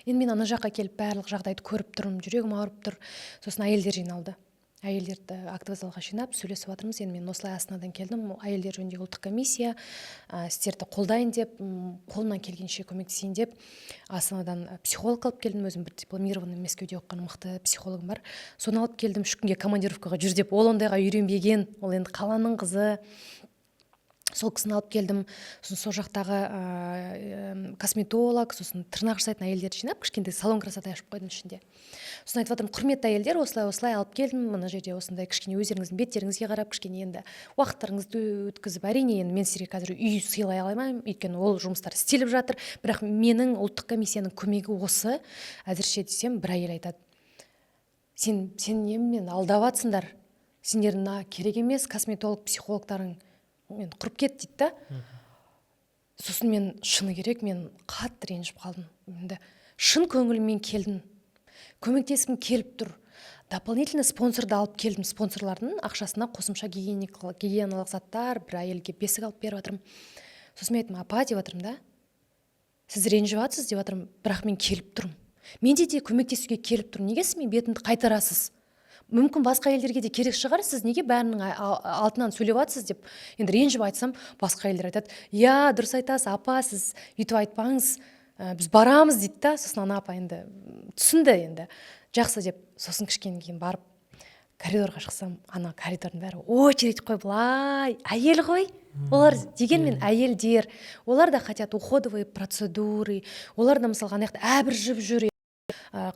Speaker 2: Енді мен ана жаққа келіп барлық жағдайды көріп тұрмын, жүрегім ауырып тұр. Сосын әйелдер жиналды, әйелдерді актовый залға жинап, сөйлесіп жатырмыз. Енді мен осылай Астанадан келдім, әйелдер жөніндегі ұлттық комиссия, сіздерді қолдайын деп, қолымнан келгенше көмектесейін деп Астанадан психолог алып келдім. Өзім бір дипломированный, Мәскеуде оқыған мықты психологым бар, соны алып келдім. 3 күнге командировкаға жүр деп, ол ондайға үйренбеген, ол енді қаланың қызы. Сол кісіні алып келдім. Сосын сол жақтағы косметолог, сосын тырнақ жасайтын әйелдерді жинап, кішкентай салон красоты ашып қойдым ішінде. Сосын айтып жатырмын: «Құрметті әйелдер, осылай, осылай алып келдім, мына жерде осындай кішкене өздеріңіздің беттеріңізге қарап, кішкене енді уақыттарыңызды өткізіп. Әрине, енді мен сіздерге қазір үй сыйлай алмаймын, өйткені ол жұмыстар істеліп жатыр, бірақ менің ұлттық комиссияның көмегі осы әзірше», — десем, бір әйел айтады: Сен немен алдап жатсыңдар? Сендер мына керек емес косметолог, психологтарың мен құрып кет», — дейді да. Сосын мен, шыны керек, мен қатты ренжіп қалдым. Енді шын көңіліммен келдім, көмектескім келіп тұр, дополнительно спонсорды алып келдім, спонсорлардың ақшасына қосымша гигиеналық заттар, бір әйелге бесік алып беріп жатырмын. Сосын мен айттым: «Апа, — деп жатырмын да, — сіз ренжіп жатсыз, — деп жатырмын, — бірақ мен келіп тұрмын, менде де көмектесуге келіп тұрмын. Неге сіз менің бетімді қайтарасыз? Мүмкін, басқа әйелдерге де керек шығар, сіз неге бәрінің алтынан сөйлеп жатсыз?» — деп енді ренжіп айтсам, басқа әйелдер айтады: «Иә, дұрыс айтасыз, апа, сіз өйтіп айтпаңыз, біз барамыз», — дейді да. Сосын ана апа енді түсінді, енді жақсы деп. Сосын кішкене кейін барып коридорға шықсам, ана коридордың бәрі очередь қой былай, әйел ғой олар. Дегенмен әйелдер, олар да хотят уходовые процедуры, олар да, мысалға, ана жақта әбіржіп жүр.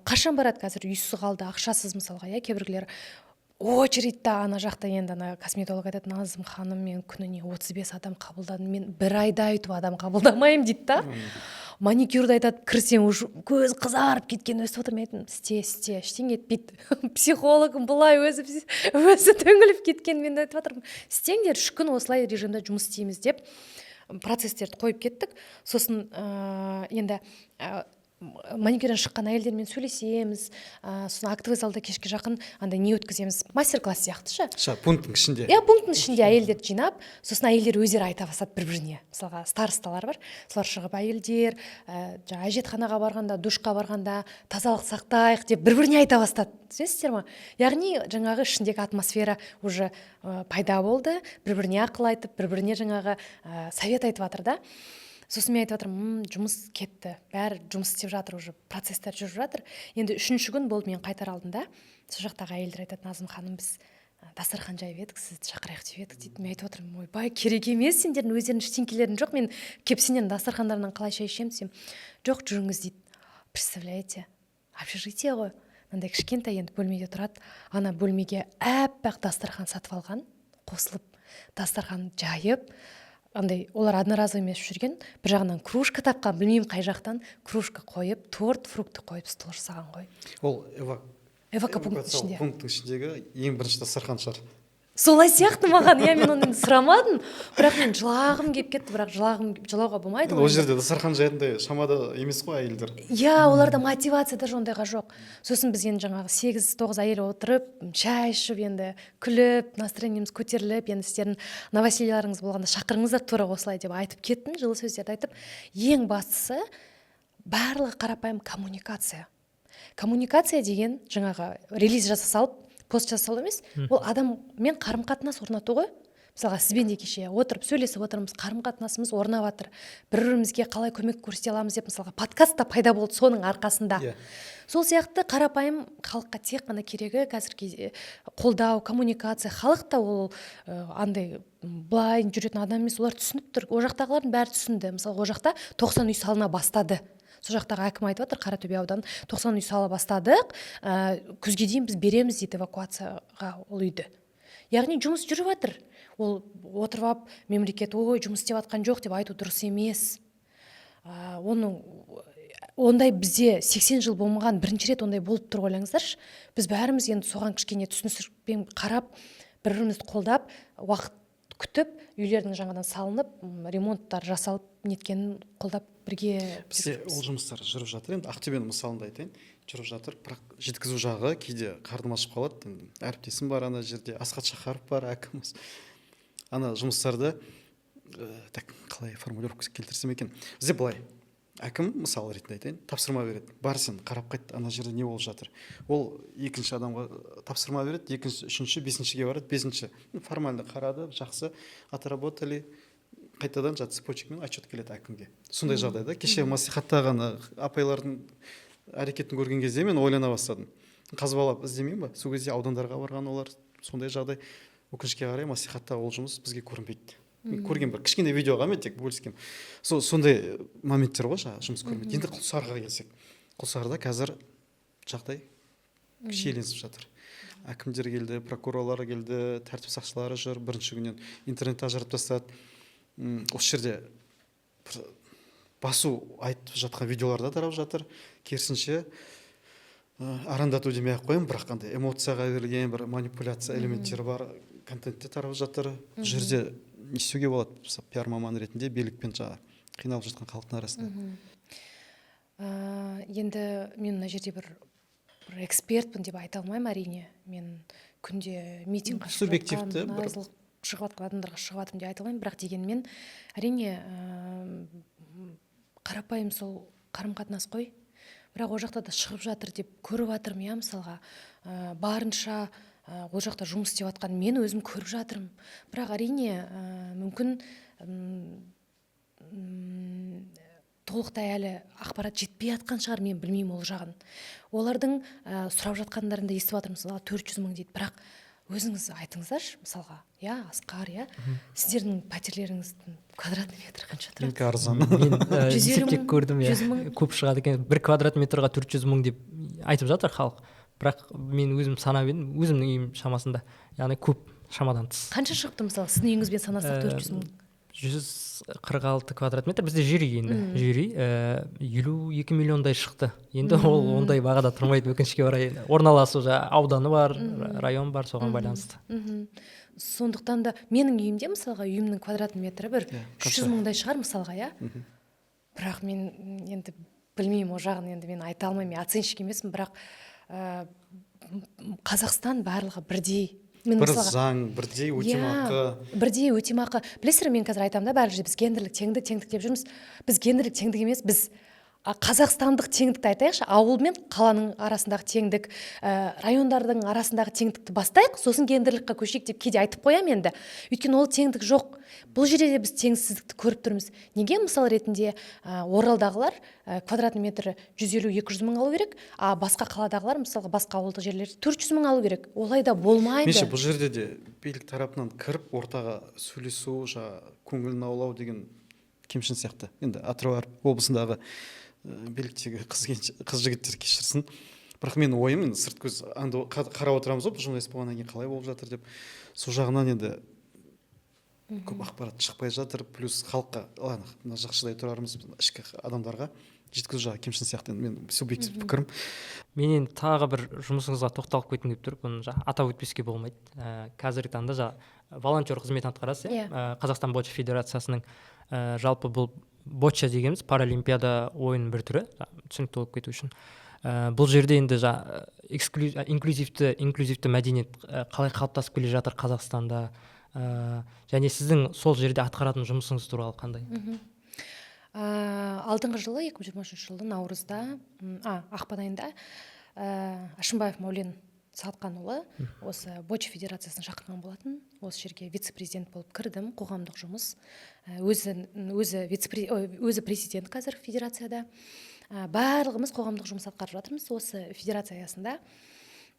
Speaker 2: Қашан барады қазір, үйсіз қалды, ақшасыз, мысалға, иә, кейбіреулер очередьта ана жақта. Енді ана косметолог айтады: «Назым ханым, мен күніне 35 адам қабылдадым, мен бір айда өйтіп адам қабылдамаймын», — дейді да. Маникюрді айтады, кірсең, уже көзі қызарып кеткен, өстіп отыр. Мен айттым: «Істе, істе, ештеңе етпейді». Психологым былай өзі өзі түңіліп кеткен. Мен айтып жатырмын: «Істеңдер, 3 күн осылай режимде жұмыс істейміз», — деп процесстерді қойып кеттік. Сосын енді маникюрден шыққан әйелдермен сөйлесеміз, сосын актовый залда кешке жақын андай не өткіземіз, мастер класс сияқты ше.
Speaker 1: Ша, пункттің ішінде?
Speaker 2: Иә, пункттің ішінде әйелдерді жинап, сосын әйелдер өздері айта бастады бір біріне. Мысалға, старосталар бар, солар шығып: «Әйелдер, жаңағы әжетханаға барғанда, душқа барғанда тазалық сақтайық», — деп бір біріне айта бастады, түсінесіздер ма? Яғни жаңағы ішіндегі атмосфера уже пайда болды, бір біріне ақыл айтып, бір біріне жаңағы совет айтып жатыр да. Сосын мен айтып жатырмын: Жұмыс кетті, бәрі жұмыс істеп жатыр, уже процесстер жүріп жатыр». Енді үшінші күн болды, мен қайтар алдында сол жақтағы әйелдер айтады: «Назым ханым, біз дастархан жайып едік, сізді шақырайық деп едік», — дейді. Мен айтып отырмын: «Ойбай, керек емес, сендердің өздеріңнің ештеңкелерің жоқ, мен келіп сендердің дастархандарынан қалай шай ішемін?» — десем, «Жоқ, жүріңіз», — дейді. Представляете, общежитие ғой, мынандай кішкентай енді бөлмеде тұрады. Ана бөлмеге аппақ дастархан сатып алған, қосылып дастархан жайып, андай олар одноразовый емес жүрген, бір жағынан кружка тапқан, білмеймін қай жақтан, кружка қойып, торт, фрукты қойып, стол жасаған ғой.
Speaker 1: Ол
Speaker 2: Эвакопункттің
Speaker 1: эвакуациялық
Speaker 2: ішінде.
Speaker 1: пункттің ішіндегі ең бірінші дастархан шығар.
Speaker 2: Солай сияқты маған, иә. Мен оны енді сұрамадым, бірақ мен жылағым келіп кетті, бірақ жылауға болмайды
Speaker 1: Ол
Speaker 2: ғой.
Speaker 1: жерде дастархан жаятындай шамада емес қой әйелдер.
Speaker 2: Иә, оларда мотивация даже ондайға жоқ. Сосын біз енді жаңағы сегіз тоғыз әйел отырып, шай ішіп, енді күліп, настроениеміз көтеріліп, енді сіздердің новосельеларыңыз болғанда шақырыңыздар тура осылай деп айтып кеттім, жылы сөздерді айтып. Ең бастысы, барлығы қарапайым коммуникация. Коммуникация деген жаңағы релиз жаса салып, пост жаса салу емес, ол адаммен қарым қатынас орнату ғой. Мысалға, сізбен де кеше отырып сөйлесіп отырмыз, қарым қатынасымыз орнап жатыр, бір бірімізге қалай көмек көрсете аламыз деп, мысалға, подкаст та пайда болды соның арқасында. Сол сияқты қарапайым халыққа тек қана керегі қазіргі кезде қолдау, коммуникация. Халық та ол андай былай жүретін адам емес, олар түсініп тұр, ол жақтағылардың бәрі түсінді. Мысалы, ол жақта 90 үй салына бастады. Сол жақтағы әкім айтып жатыр: «Қаратөбе ауданы 90 үй сала бастадық, күзге дейін біз береміз», – дейді, «эвакуацияға ол үйді». Яғни жұмыс жүріп жатыр. Ол отырып алып, мемлекет ой, жұмыс істеп жатқан жоқ деп айту дұрыс емес. Оның ондай бізде 80 жыл болмаған, бірінші рет ондай болып тұр, ойлаңыздаршы. Біз бәріміз енді соған кішкене түсіністікпен қарап, бір бірімізді қолдап, уақыт күтіп, үйлердің жаңадан салынып, ремонттар жасалып неткенін қолдап, бірге
Speaker 1: Бізде ол жұмыстар жүріп жатыр. Енді Ақтөбенің мысалында айтайын, жүріп жатыр, бірақ жеткізу жағы кейде қарным ашып қалады. Енді әріптесім бар ана жерде, Асхат Шахаров бар, әкіміміз. Ана жұмыстарды так, қалай формулировка келтірсем екен? Бізде былай, әкім, мысал ретінде айтайын, тапсырма береді: «Бар, сен қарап қайт, ана жерде не болып жатыр». Ол екінші адамға тапсырма береді, екінші, үшінші, бесіншіге барады. Бесінші формально қарады, жақсы, отработали, қайтадан жаңағы цепочкамен отчет келеді әкімге. Сондай жағдайда кеше мәслихаттағы ана апайлардың әрекетін көрген кезде мен ойлана бастадым: қазбалап іздемеймін ба? Сол кезде аудандарға барған олар, сондай жағдай. Өкінішке қарай, мәслихатта ол жұмыс бізге көрінбейді. Мен көрген бір кішкене видеоға мен тек бөліскенмін. Сол сондай моменттер ғой, жаңағы жұмыс көрмейді. Енді Құлсарыға келсек, Құлсарыда қазір жағдай шиеленісіп жатыр. Әкімдер келді, прокурорлар келді, тәртіп сақшылары жүр. Бірінші күннен интернетті ажыратып тастады. Осы жерде бір басу айтып жатқан видеолар да тарап жатыр. Керісінше, арандату демей ақ қояйын, бірақ қандай эмоцияға берілген бір манипуляция элементтері бар контентте тарап жатыр. Бұл жерде не істеуге болады, мысалы, пиар маманы ретінде билікпен жаңағы қиналып жатқан халықтың арасында?
Speaker 2: Енді мен мына жерде бір экспертпін деп айта алмаймын, әрине. Мен күнде митингқа шығып
Speaker 1: Субъективті
Speaker 2: жатқан, наразылық шығып жатқан адамдарға шығып жатырмын деп айта алмаймын, бірақ дегенмен, әрине, қарапайым сол қарым қатынас қой. Бірақ ол жақта да шығып жатыр деп көріп жатырмын, иә. Мысалға, барынша ол жақта жұмыс істеп жатқан мен өзім көріп жатырмын. Бірақ, әрине, мүмкін толықтай әлі ақпарат жетпей жатқан шығар, мен білмеймін ол жағын. Олардың сұрап жатқандарын да естіп жатырмын. Мысалға, 400 мың дейді, бірақ өзіңіз айтыңыздаршы, мысалға, иә, Асқар, иә, сіздердің пәтерлеріңіздің квадратный метрі қанша тұрады?
Speaker 1: Менікі арзан.
Speaker 3: Мен
Speaker 2: 150
Speaker 3: есептеп
Speaker 2: мың,
Speaker 3: көрдім, иә.
Speaker 2: 100 мың.
Speaker 3: Көп шығады екен. Бір квадрат метрға 400 мың деп айтып жатыр халық, бірақ мен өзім санап едім, өзімнің үйім шамасында, яғни көп, шамадан тыс.
Speaker 2: Қанша шығыпты, мысалы, сіздің үйіңізбен санасақ, 400 мың?
Speaker 3: 146 квадрат метр бізде жер үй енді, жер үй 52 миллиондай шықты. Енді ол ондай бағада тұрмайды, өкінішке орай. Орналасу, жаңағы ауданы бар, район бар, соған байланысты.
Speaker 2: Сондықтан да менің үйімде, мысалға, үйімнің квадрат метрі бір
Speaker 1: Иә,
Speaker 2: үш жүз
Speaker 1: қанша?
Speaker 2: мыңдай шығар, мысалға, иә. Бірақ мен енді білмеймін ол жағын, енді мен айта алмаймын, мен оценщик емеспін. Бірақ Қазақстан барлығы бірдей. Мен
Speaker 1: бір
Speaker 2: мысалға-
Speaker 1: заң, бірдей өтемақы.
Speaker 2: Иә, бірдей өтемақы. Білесіздер, мен қазір айтамын да, барлық жерде біз гендерлік теңдік, теңдік деп жүрміз. Біз гендерлік теңдік емес, біз қазақстандық теңдікті айтайықшы. Ауыл мен қаланың арасындағы теңдік, райондардың арасындағы теңдікті бастайық, сосын гендерлікке көшейік деп кейде айтып қоямын енді. Өйткені ол теңдік жоқ. Бұл жерде де біз теңсіздікті көріп тұрмыз. Неге, мысал ретінде, Оралдағылар квадратный метрі 150-200 мың алу керек, а басқа қаладағылар, мысалға, басқа ауылдық жерлерде 400 мың алу керек? Олай да болмайды.
Speaker 1: Меніңше, бұл жерде де билік тарапынан кіріп, ортаға сөйлесу, жаңағы көңілін аулау деген кемшін сияқты. Енді Атырау облысындағы биліктегі қыз жігіттер кешірсін, бірақ менің ойым, енді сырт көз қарап отырамыз ғой, журналист болғаннан кейін, қалай болып жатыр деп. Сол жағынан енді көп ақпарат шықпай жатыр. Плюс халыққа, ладно, мына жақ шыдай тұрармыз, ішкі адамдарға жеткізу жағы кемшін сияқты. Енді менің субъективті пікірім.
Speaker 3: Мен енді тағы бір жұмысыңызға тоқталып кеткім келіп тұр, бұны атап өтпеске болмайды. Қазіргі таңда жаңа волонтер қызметін атқарасыз, иә?
Speaker 2: Иә.
Speaker 3: Қазақстан боча федерациясының. Жалпы бұл боча дегеніміз паралимпиада ойынның бір түрі, түсінікті болып кету үшін. Бұл жерде енді инклюзивті мәдениет қалай қалыптасып келе жатыр Қазақстанда, және сіздің сол жерде атқаратын жұмысыңыз туралы қандай?
Speaker 2: Алдыңғы жылы, 2023 жылы наурызда, ақпан айында, Әшімбаев Мәулен Сатқанұлы осы боча федерациясына шақырған болатын. Осы жерге вице-президент болып кірдім, қоғамдық жұмыс. Өзі өзі президент қазір федерацияда. Барлығымыз қоғамдық жұмыс атқарып жатырмыз осы федерация аясында.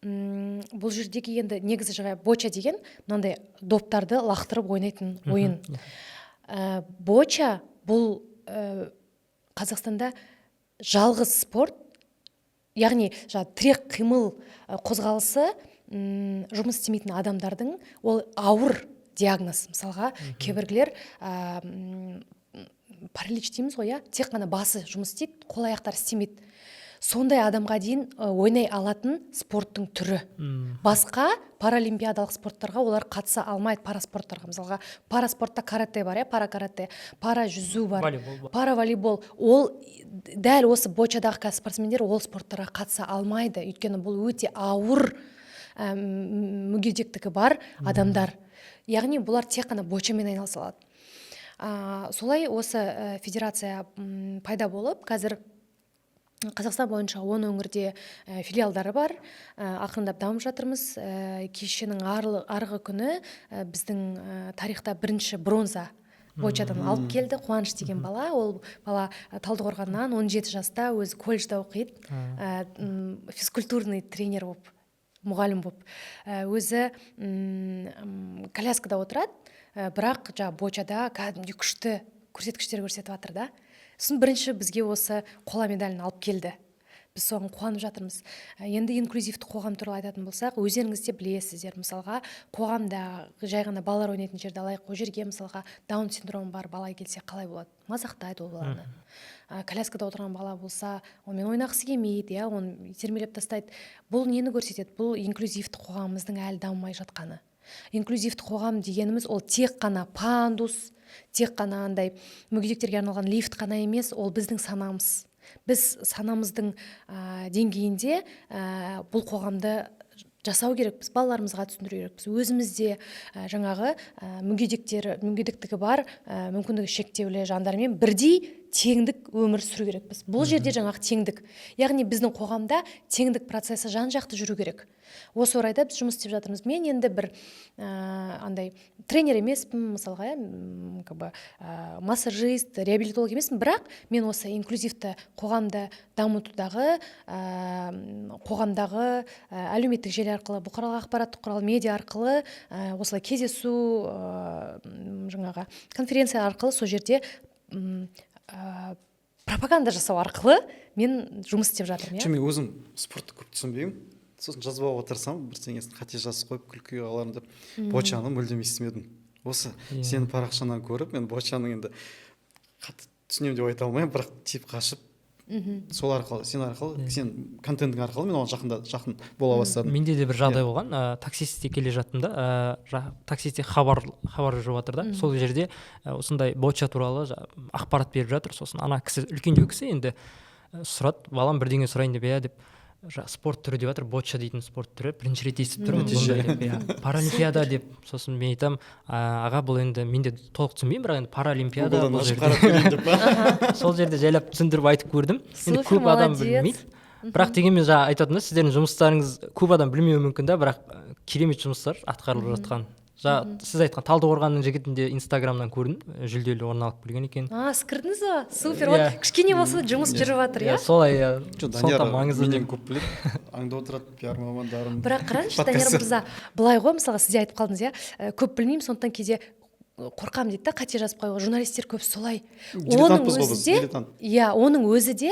Speaker 2: Бұл жердегі енді негізі жаңа боча деген мынандай доптарды лақтырып ойнайтын ойын. Боча бұл Қазақстанда жалғыз спорт, яғни жаңа тірек қимыл қозғалысы жұмыс істемейтін адамдардың, ол ауыр диагноз. Мысалға, кейбіреулер паралич дейміз ғой, иә, тек қана басы жұмыс істейді, қол аяқтары істемейді. Сондай адамға дейін ойнай алатын спорттың түрі. Басқа паралимпиадалық спорттарға олар қатыса алмайды, параспорттарға. Мысалға, параспортта карате бар, иә, пара карате, пара жүзу бар,
Speaker 3: волейбол бар.
Speaker 2: Пара волейбол. Ол дәл осы бочадағы қазір спортсмендер ол спорттарға қатыса алмайды, өйткені бұл өте ауыр мүгедектігі бар адамдар, яғни бұлар тек қана бочамен айналыса алады. Солай осы федерация пайда болып, қазір Қазақстан бойынша 10 өңірде филиалдары бар. Ақырындап дамып жатырмыз. Кешенің арғы күні біздің тарихта бірінші бронза бочадан алып келді Қуаныш деген бала. Ол бала Талдықорғаннан, 17 жаста, өзі колледжда оқиды, физкультурный тренер болып, мұғалім болып. Өзі коляскада отырады, бірақ жаңағы бочада кәдімгідей күшті көрсеткіштер көрсетіп жатыр да. Сосын бірінші бізге осы қола медалін алып келді, біз соған қуанып жатырмыз. Енді инклюзивті қоғам туралы айтатын болсақ, өздеріңіз де білесіздер, мысалға, қоғамда жай ғана балалар ойнайтын жерді алайық. Ол жерге, мысалға, даун синдромы бар бала келсе, қалай болады? Мазақтайды ол баланы. Коляскада отырған бала болса, онымен ойнағысы келмейді, иә, оны итермелеп тастайды. Бұл нені көрсетеді? Бұл инклюзивті қоғамымыздың әлі дамымай жатқаны. Инклюзивті қоғам дегеніміз ол тек қана пандус, тек қана андай мүгедектерге арналған лифт қана емес, ол біздің санамыз. Біз санамыздың деңгейінде бұл қоғамды жасау керекпіз, балаларымызға түсіндіру керекпіз. Өзіміз де жаңағы мүгедектігі бар, мүмкіндігі шектеулі жандармен бірдей теңдік өмір сүру керекпіз. Бұл жерде жаңағы теңдік, яғни біздің қоғамда теңдік процесі жан жақты жүру керек. Осы орайда біз жұмыс істеп жатырмыз. Мен енді бір андай тренер емеспін, мысалға, иә, как бы массажист, реабилитолог емеспін, бірақ мен осы инклюзивті қоғамды дамытудағы, қоғамдағы әлеуметтік желі арқылы, бұқаралық ақпараттық құрал, медиа арқылы, осылай кездесу, жаңағы конференция арқылы, сол жерде пропаганда жасау арқылы мен жұмыс істеп жатырмын, иә.
Speaker 1: Мен өзім спортты көп түсінбеймін, сосын жазбауға тырысамын, бірдеңесін қате жазып қойып, күлкіге қалармын деп. Бочаны мүлдем естімедім. Осы сенің парақшаңнан көріп, мен бочаның енді қатты түсінемін деп айта алмаймын, бірақ тиіп қашып, сол арқылы, сен арқылы, сен контентің арқылы мен оған жақында жақын бола бастадым.
Speaker 3: Менде де бір жағдай болған. Таксистте келе жаттым да, таксистте хабар жүріп жатыр да. Сол жерде осындай боча туралы ақпарат беріп жатыр. Сосын ана кісі, үлкендеу кісі енді, сұрады: «Балам, бірдеңе сұрайын деп». «Иә», – деп. «Спорт түрі деп жатыр, боча дейтін спорт түрі, бірінші рет естіп тұрмын
Speaker 1: Нәтиже.
Speaker 3: бұндай», – деп, иә, «Паралимпиада» деп. Сосын мен айтамын: «Аға, бұл енді мен де толық түсінбеймін, бірақ енді паралимпиада
Speaker 1: Гуглдан
Speaker 3: бұл
Speaker 1: ашып
Speaker 3: жерде».
Speaker 1: Қарап көрейін деп па?
Speaker 3: Сол жерде жайлап түсіндіріп айтып көрдім енді.
Speaker 2: Супер,
Speaker 3: Көп адам
Speaker 2: молодец.
Speaker 3: білмейді, бірақ дегенмен жаңа айтатын да, сіздердің жұмыстарыңыз көп адам білмеуі мүмкін да, бірақ керемет жұмыстар атқарылып жатқан. Жаңа сіз айтқан Талдықорғанның жігітін де Инстаграмнан көрдім, жүлделі орын алып келген екен.
Speaker 2: А, сіз кірдіңіз ба? Супер!
Speaker 3: Иә.
Speaker 2: Вот кішкене болса да жұмыс жүріп жатыр, иә.
Speaker 3: Солай, иә.
Speaker 1: Жоқ, Данияр
Speaker 3: Сондықтан маңызды
Speaker 1: менен
Speaker 3: деп.
Speaker 1: көп біледі, аңдып отырады пиар мамандарын.
Speaker 2: Бірақ қараңызшы,
Speaker 1: Подкаст.
Speaker 2: Данияр мырза, былай ғой, мысалға, сіз де айтып қалдыңыз, иә, көп білмеймін, сондықтан кейде қорқамын дейді да, қате жазып қоюға. Журналистер көп солай. Оның
Speaker 1: Дилетантпыз ғой
Speaker 2: өзі
Speaker 1: біз,
Speaker 2: де,
Speaker 1: дилетант.
Speaker 2: иә, оның өзі де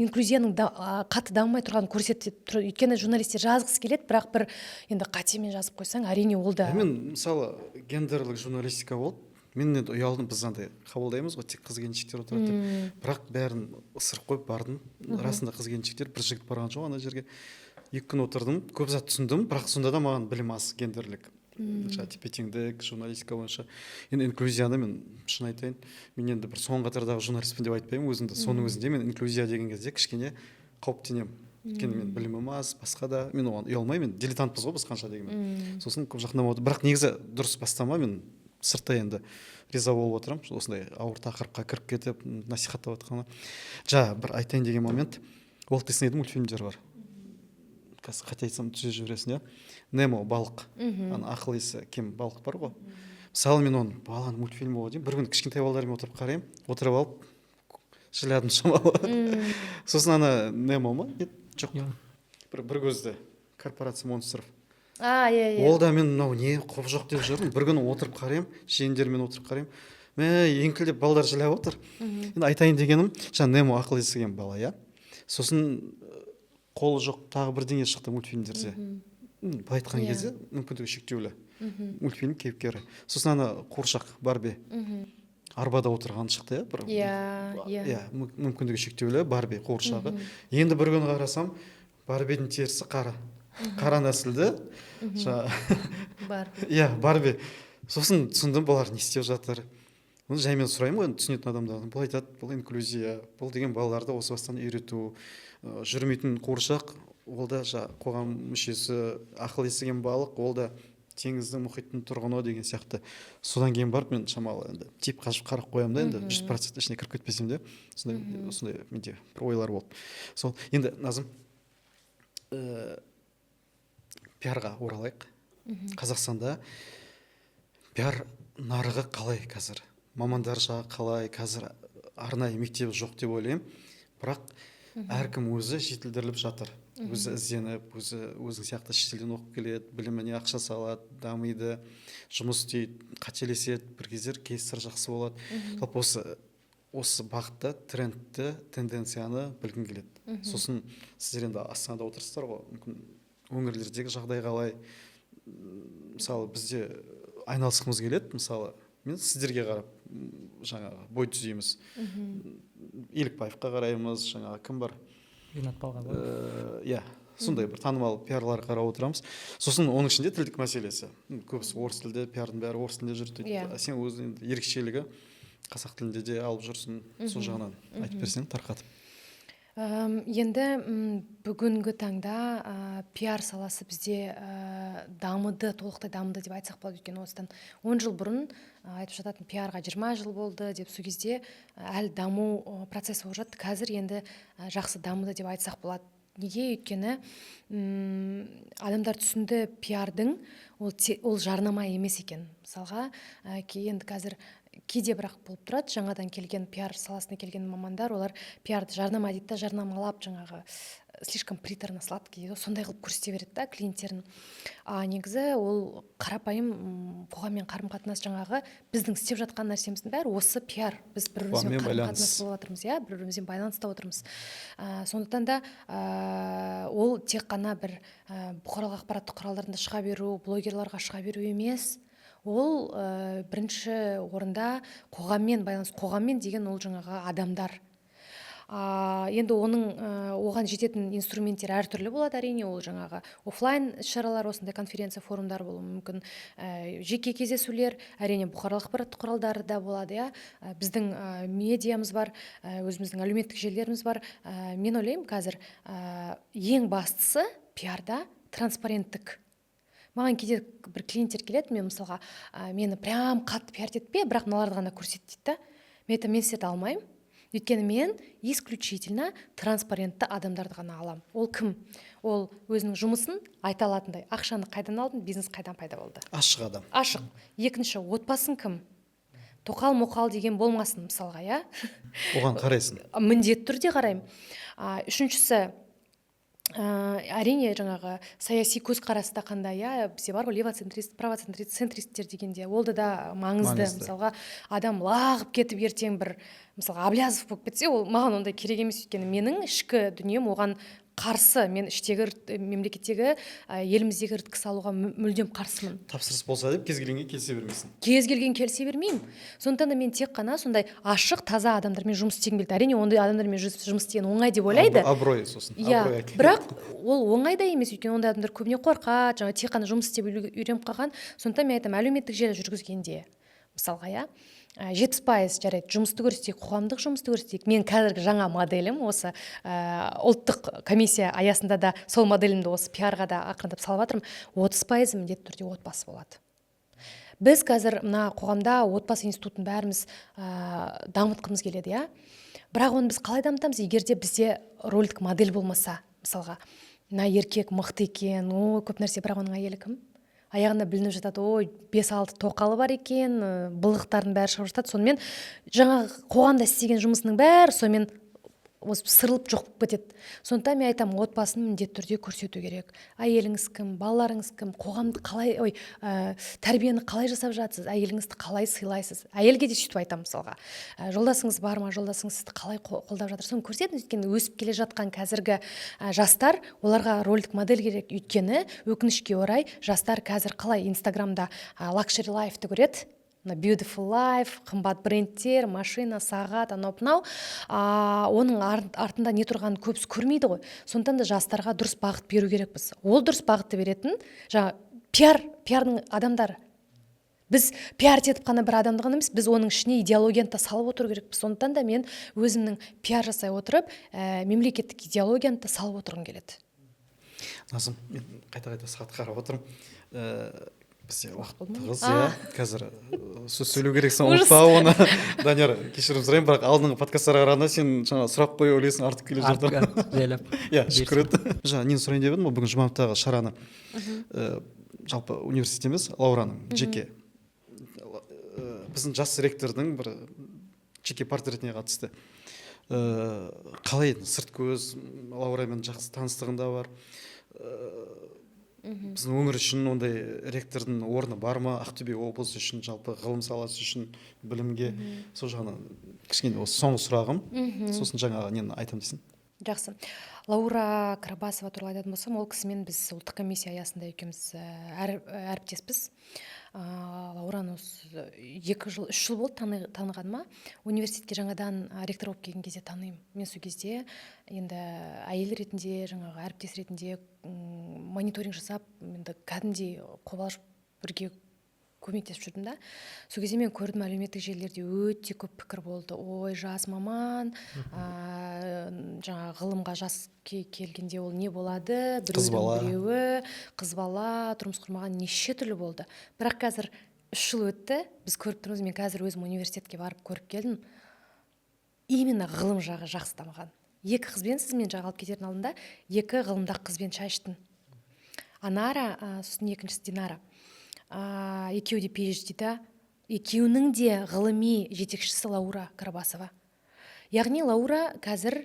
Speaker 2: инклюзияның да, қатты дамымай тұрғанын көрсетіп тұр, өйткені журналистер жазғысы келеді, бірақ бір енді қатемен жазып қойсаң, әрине, ол да.
Speaker 1: Мен, мысалы, гендерлік журналистика болды, мен енді ұялдым, біз андай қабылдаймыз ғой, тек қыз келіншектер отырады деп, бірақ бәрін ысырып қойып бардым. Расында қыз келіншектер, бір жігіт барған жоқ ана жерге. 2 күн отырдым, көп зат түсіндім, бірақ сонда да маған білім аз гендерлік, жаңағы тепе теңдік журналистика бойынша. Енді инклюзияны мен, шын айтайын, мен енді бір соңғы қатардағы журналистпін деп айтпаймын өзімді, соның өзінде мен инклюзия деген кезде кішкене қауіптенемін, өйткені мен білімім аз, басқа да, мен оған ұялмаймын, енді дилетантпыз ғой біз қанша дегенмен. Сосын көп жақындамай отыр, бірақ негізі дұрыс бастама. Мен сыртта енді риза болып отырамын осындай ауыр тақырыпқа кіріп кетіп, насихаттап жатқанына. Жаңа бір айтайын деген момент, Уолт Диснейдің мультфильмдері бар. Қазір қате айтсам, түзеп жібересің, иә. Немо балық, ана ақыл есі кем балық бар ғой. Мысалы, мен оны баланың мультфильмі ғой деймін. Бір күні кішкентай балалармен отырып қараймын, отырып алып жыладым шамалы. Сосын ана Немо ма, нет, жоқ, бір көзді, «Корпорация монстров».
Speaker 2: А, иә, иә.
Speaker 1: Ол да, мен мынау не, құбыжық деп жүрдім. Бір күні отырып қараймын, жиендермен отырып қараймын, мә, еңкілдеп балдар жылап отыр. Енді айтайын дегенім, жаңа Немо ақыл есі кем бала, иә. Сосын қолы жоқ, тағы бірдеңе шықты мультфильмдерде. Былай айтқан кезде, мүмкіндігі шектеулі мультфильм кейіпкері. Сосын ана қуыршақ Барби, арбада отырған шықты, иә, бір.
Speaker 2: иә иә
Speaker 1: Иә, мүмкіндігі шектеулі Барби қуыршағы. Енді бір күні қарасам, Барбидің терісі қара, қара нәсілді жаңа.
Speaker 2: Барби.
Speaker 1: Иә, Барби. Сосын түсіндім, бұлар не істеп жатыр. Оны жаймен сұраймын ғой енді түсінетін адамдардан. Бұл айтады, бұл инклюзия, бұл деген балаларды осы бастан үйрету. Жүрмейтін қуыршақ, ол да қоғам мүшесі, ақыл есі кем балық, ол да теңіздің, мұхиттың тұрғыны деген сияқты. Содан кейін барып мен шамалы енді тиіп қашып қарап қоямын да, енді 100% ішіне кіріп кетпесем де, сондай менде бір ойлар болды. Сол енді, Назым, пиарға оралайық. Қазақстанда пиар нарығы қалай қазір, мамандар жағы қалай қазір? Арнайы мектебі жоқ деп ойлаймын, бірақ әркім өзі жетілдіріліп жатыр, өзі ізденіп, өзі өзің сияқты шетелден оқып келеді, біліміне ақша салады, дамиды, жұмыс істейді, қателеседі, бір кездер кейстер жақсы болады. Жалпы осы бағытта трендті, тенденцияны білгім келеді. Сосын сіздер енді Астанада отырсыздар ғой, мүмкін өңірлердегі жағдай қалай? Мысалы, бізде айналысқымыз келеді, мысалы, мен сіздерге қарап жаңағы бой түзейміз, Елікбаевқа қараймыз, жаңағы кім бар?
Speaker 3: Ринат Балғабаев.
Speaker 1: Иә, сондай бір танымал пиарларға қарап отырамыз. Сосын оның ішінде тілдік мәселесі. Көбісі орыс тілде, пиардың бәрі орыс тілінде жүрді дейді.
Speaker 2: Иә.
Speaker 1: А сен өзің енді ерекшелігі қазақ тілінде де алып жүрсің, сол жағынан айтып берсең тарқатып.
Speaker 2: Енді бүгінгі таңда пиар саласы бізде дамыды, толықтай дамыды деп айтсақ болады. Өйткені осыдан 10 жыл бұрын айтып жататын, пиарға 20 жыл болды деп, сол кезде әлі даму процесі болып жатты. Қазір енді жақсы дамыды деп айтсақ болады. Неге? Өйткені адамдар түсінді, пиардың ол жарнама емес екен. Мысалға, енді қазір кейде бірақ болып тұрады, жаңадан келген, пиар саласына келген мамандар, олар пиарды жарнама дейді да, жарнамалап, жаңағы слишком приторно сладкий дейді ғой, сондай қылып көрсете береді да клиенттерін. А негізі ол қарапайым қоғаммен қарым қатынас, жаңағы біздің істеп жатқан нәрсеміздің бәрі осы пиар. Біз бір бірімізбен
Speaker 1: Қоғаммен
Speaker 2: қарым
Speaker 1: байланыс.
Speaker 2: қатынас болып жатырмыз, иә, бір бірімізбен байланыста отырмыз. Сондықтан да ол тек қана бір бұқаралық ақпараттық құралдарында шыға беру, блогерларға шыға беру емес. Ол бірінші орында қоғаммен байланыс. Қоғаммен деген ол жаңағы адамдар. Енді оның оған жететін инструменттер әртүрлі болады, әрине. Ол жаңағы офлайн іс-шаралар, осындай конференция, форумдар болуы мүмкін, жеке кездесулер, әрине, бұқаралық ақпараттық құралдары да болады, иә. Біздің медиамыз бар, өзіміздің әлеуметтік желілеріміз бар. Мен ойлаймын, қазір ең бастысы пиарда транспаренттік. Маған кейде бір клиенттер келеді, мен мысалға, мені прям қатты пиар етпе, бірақ мыналарды ғана көрсет дейді да. Мен айтамын, мен сіздерді алмаймын, өйткені мен исключительно транспарентті адамдарды ғана аламын. Ол кім? Ол өзінің жұмысын айта алатындай, ақшаны қайдан алдың, бизнес қайдан пайда болды.
Speaker 1: Ашық адам.
Speaker 2: Ашық. Екінші, отбасың кім, тоқал моқал деген болмасын, мысалға, иә.
Speaker 1: Оған қарайсың.
Speaker 2: Міндетті түрде қараймын. Үшіншісі, әрине, жаңағы саяси көзқарасы да қандай, иә. Бізде бар ғой левоцентрист, правоцентрист, центристтер дегенде, ол да маңызды.
Speaker 1: Маңызды.
Speaker 2: Мысалға, адам лағып кетіп, ертең бір, мысалға, Аблязов болып кетсе, ол маған ондай керек емес, өйткені менің ішкі дүнием оған қарсы. Мен іштегі мемлекеттегі, еліміздегі іріткі салуға мүлдем қарсымын.
Speaker 1: Тапсырыс болса деп кез келгенге келісе бермейсің.
Speaker 2: Кез келген келісе бермеймін. Сондықтан да мен тек қана сондай ашық, таза адамдармен жұмыс істегім келді. Әрине, ондай адамдармен жұмыс істеген оңай деп ойлайды.
Speaker 1: Абырой сосын.
Speaker 2: Иә.
Speaker 1: Абырой әкеледі.
Speaker 2: Бірақ ол оңай да емес, өйткені ондай адамдар көбіне қорқады, жаңа тек қана жұмыс істеп үйреніп қалған. Сондықтан мен айтамын, әлеуметтік желі жүргізгенде, мысалға, иә, 70%, жарайды, жұмысты көрсетейік, қоғамдық жұмысты көрсетейік. Мен қазіргі жаңа моделім осы, ұлттық комиссия аясында да сол моделімді осы пиарға да ақырындап салып жатырмын. 30% міндетті түрде отбасы болады. Біз қазір мына қоғамда отбасы институтын бәріміз дамытқымыз келеді, иә. Бірақ оны біз қалай дамытамыз, егер де бізде рөлдік модель болмаса? Мысалға, Мына еркек мықты екен, о, көп нәрсе, бірақ оның әйелі кім? Аяғында білініп жатады, ой, бес алты тоқалы бар екен, былықтардың бәрі шығып жатады. Сонымен жаңағы қоғамда істеген жұмысының бәрі сонымен осы сырылып жоқ болып кетеді. Сондықтан мен айтамын, отбасын міндетті түрде көрсету керек. Әйеліңіз кім, балаларыңыз кім, қоғамды қалай, ой, тәрбиені қалай жасап жатсыз, әйеліңізді қалай сыйлайсыз. Әйелге де сөйтіп айтамын мысалға. Жолдасыңыз бар ма, жолдасыңыз сізді қалай қолдап жатыр, соны көрсетіңіз. Өйткені өсіп келе жатқан қазіргі жастар, оларға рольдік модель керек. Өйткені өкінішке орай, жастар қазір қалай Инстаграмда luxury life ты көреді, мына beautiful life, қымбат брендтер, машина, сағат, анау мынау, оның артында не тұрғанын көбісі көрмейді ғой. Сондықтан да жастарға дұрыс бағыт беру керекпіз. Ол дұрыс бағытты беретін жаңа пиардың адамдары. Біз пиар етіп қана бір адамды ғана емес, біз оның ішіне идеологияны да салып отыру керекпіз. Сондықтан да мен өзімнің пиар жасай отырып, мемлекеттік идеологияны да салып отырғым келеді.
Speaker 1: Назым, мен қайта қайта сағатқа қарап отырмын. Бізде уақыт
Speaker 2: Болды ма?
Speaker 1: тығыз.
Speaker 2: А.
Speaker 1: Иә, қазір сөз сөйлеу керексің.
Speaker 2: Ужас.
Speaker 1: Ұмытпа оны, Данияр, кешірім сұраймын, бірақ алдыңғы подкасттарға қарағанда сен жаңа сұрақ қою үлесің артып келе жатыр.
Speaker 3: Жайлап.
Speaker 1: Иә, шүкір ет. Жаңа нені сұрайын деп едім ғой, бүгін Жұмановтағы шараны, жалпы университет емес, Лаураның жеке, біздің жас ректордың бір жеке портретіне қатысты. Қалай еді, сырт көз, Лаурамен жақсы таныстығың да бар. Біздің өңір үшін ондай ректордың орны бар ма, Ақтөбе облысы үшін, жалпы ғылым саласы үшін, білімге? Сол жағынан кішкене осы соңғы сұрағым, сосын жаңағы нені айтамын дейсің.
Speaker 2: Жақсы. Лаура Карабасова туралы айтатын болсам, ол кісімен біз ұлттық комиссия аясында екеуміз әріптеспіз. Лаураны осы 2 жыл, 3 жыл болды танығаныма. Университетке жаңадан ректор болып келген кезде танимын. Мен сол кезде енді әйел ретінде, жаңағы әріптес ретінде мониторинг жасап, енді кәдімгідей қобалжып, бірге көмектесіп жүрдім да. Сол кезде мен көрдім, әлеуметтік желілерде өте көп пікір болды: ой, жас маман, жаңағы ғылымға жас келгенде ол не болады,
Speaker 1: Қыз
Speaker 2: біреудің
Speaker 1: бала.
Speaker 2: біреуі, қыз бала, тұрмыс құрмаған, неше түрлі болды. Бірақ қазір 3 жыл өтті, біз көріп тұрмыз. Мен қазір өзім университетке барып көріп келдім, именно ғылым жағы жақсы дамыған. Екі қызбен, сіз мен жаңа алып кетердің алдында екі ғылымдағы қызбен шай іштім: Анара, сосын екіншісі Динара. Екеуі де PhD да, екеуінің де ғылыми жетекшісі Лаура Карабасова. Яғни Лаура қазір,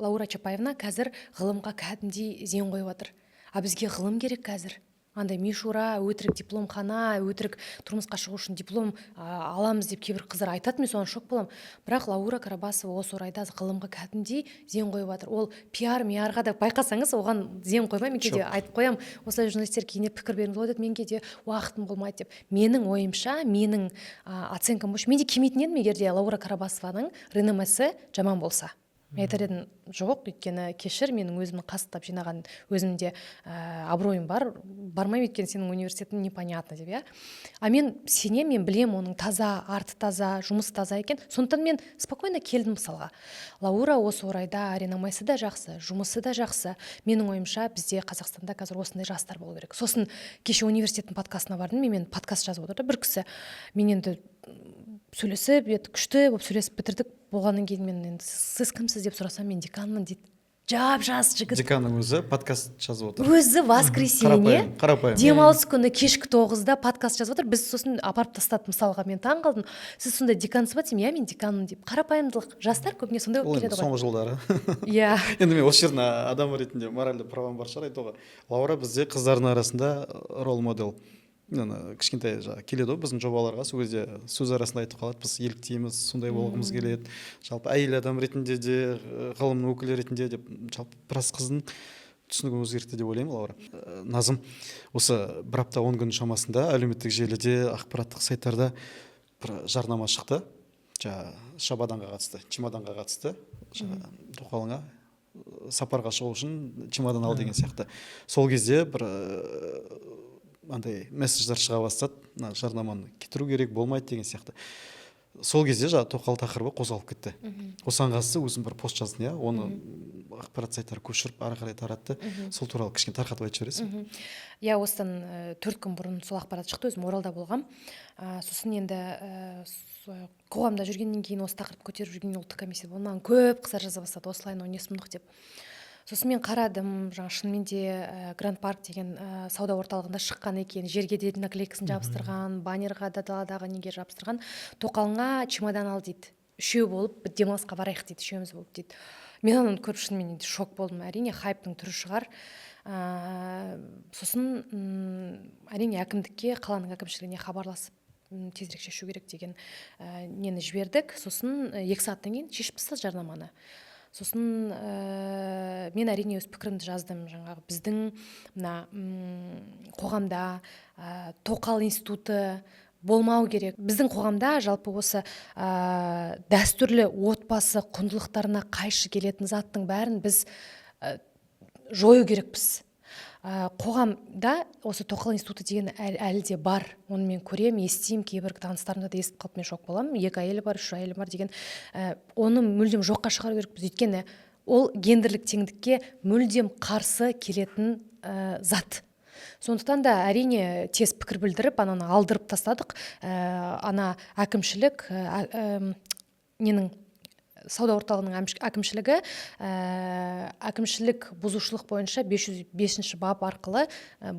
Speaker 2: Лаура Чапаевна қазір ғылымға кәдімгідей зен қойып жатыр. А бізге ғылым керек қазір. Андай мишура, өтірік дипломхана, өтірік тұрмысқа шығу үшін диплом аламыз деп кейбір қыздар айтады, мен соған шок боламын. Бірақ Лаура Карабасова осы орайда ғылымға кәдімгідей зен қойып жатыр. Ол пиар миарға да, байқасаңыз, оған зен қоймаймын. Мен кейде айтып қоямын, осылай журналистер кейіннен пікір беріңіз, ол айтады, мен кейде уақытым болмайды деп. Менің ойымша, менің оценкам бойынша, мен де келмейтін едім, егер де Лаура Карабасованың реномесі жаман болса. Мен айтар едім, жоқ, өйткені кешір, менің өзімнің қасықтап жинаған өзімде абыройым бар, бармаймын, өйткені сенің университетің непонятно деп, иә. А мен сенемін, мен білемін оның таза, арты таза, жұмысы таза екен. Сондықтан мен спокойно келдім мысалға. Лаура осы орайда реномесі да жақсы, жұмысы да жақсы. Менің ойымша, бізде Қазақстанда қазір осындай жастар болу керек. Сосын кеше университеттің подкастына бардым, менімен подкаст жазып отырды бір кісі. Мен енді сөйлесіп, енді күшті болып сөйлесіп бітірдік. Болғаннан кейін мен енді сіз кімсіз деп сұрасам, мен деканмын дейді. Жап жас жігіт.
Speaker 1: Деканның өзі подкаст жазып отыр.
Speaker 2: Өзі воскресенье,
Speaker 1: Қарапайым, қарапайым.
Speaker 2: демалыс күні кешкі 9-да подкаст жазып отыр. Біз сосын апарып тастады мысалға. Мен таң қалдым. Сіз сонда декансыз ба десем, иә, мен деканмын деп. Қарапайымдылық, жастар көбіне сондай
Speaker 1: Ол
Speaker 2: болып
Speaker 1: енді
Speaker 2: келеді ғой.
Speaker 1: соңғы жылдары.
Speaker 2: Иә.
Speaker 1: Енді мен осы жердің адам ретінде моральды правам бар шығар айтуға. Лаура бізде қыздардың арасында role model. Ана кішкентай жаңағы келеді ғой біздің жобаларға, сол кезде сөз арасында айтып қалады, біз еліктейміз, сондай болғымыз келеді, жалпы әйел адам ретінде де, ғылымның өкілі ретінде деп. Жалпы біраз қыздың түсінігін өзгертті деп ойлаймын Лаура. Назым, осы бір апта, 10 күн шамасында әлеуметтік желіде, ақпараттық сайттарда бір жарнама шықты, жаңағы шабаданға қатысты, чемоданға қатысты, жаңағы тоқалыңа сапарға шығу үшін чемодан ал деген сияқты. Сол кезде бір андай месседждер шыға бастады, мына жарнаманы кетіру керек, болмайды деген сияқты. Сол кезде жаңағы тоқал тақырыбы қозғалып кетті. Осыған қатысты өзім бір пост жаздым, иә, оны ақпарат сайттары көшіріп, ары қарай таратты. Сол туралы кішкене тарқатып айтып жібересің?
Speaker 2: Иә, осыдан 4 күн бұрын сол ақпарат шықты. Өзім Оралда болғам. Сосын енді қоғамда жүргеннен кейін, осы тақырыпты көтеріп жүрген ұлттық комиссия болған, маған көп қыздар жаза бастады, осылай, мынау не сұмдық деп. Сосын мен қарадым, жаңа шынымен де Гранд Парк деген сауда орталығында шыққан екен, жерге де наклейкасын жабыстырған, баннерға да, даладағы неге жабыстырған: «Тоқалыңа чемодан ал», – дейді, «үшеу болып бір демалысқа барайық», – дейді, «үшеуміз болып», – дейді. Мен ананы көріп, шынымен де шок болдым. Әрине, хайптың түрі шығар. Сосын әрине, әкімдікке, қаланың әкімшілігіне хабарласып, тезірек шешу керек деген нені жібердік. Сосын 2 сағаттан кейін шешіп тастады жарнаманы. Сосын мен, әрине, өз пікірімді жаздым. Жаңағы біздің мына қоғамда тоқал институты болмау керек. Біздің қоғамда жалпы осы дәстүрлі отбасы құндылықтарына қайшы келетін заттың бәрін біз жою керекпіз. Қоғамда осы тоқал институты деген әлі де бар. Оны мен көремін, естимін, кейбір таныстарымда да естіп қалып, мен шок боламын: екі әйелі бар, үш әйелі бар деген. Оны мүлдем жоққа шығару керекпіз, өйткені ол гендерлік теңдікке мүлдем қарсы келетін зат. Сондықтан да, әрине, тез пікір білдіріп, ананы алдырып тастадық. Ана әкімшілік, ненің, сауда орталығының әкімшілігі әкімшілік бұзушылық бойынша 505 бап арқылы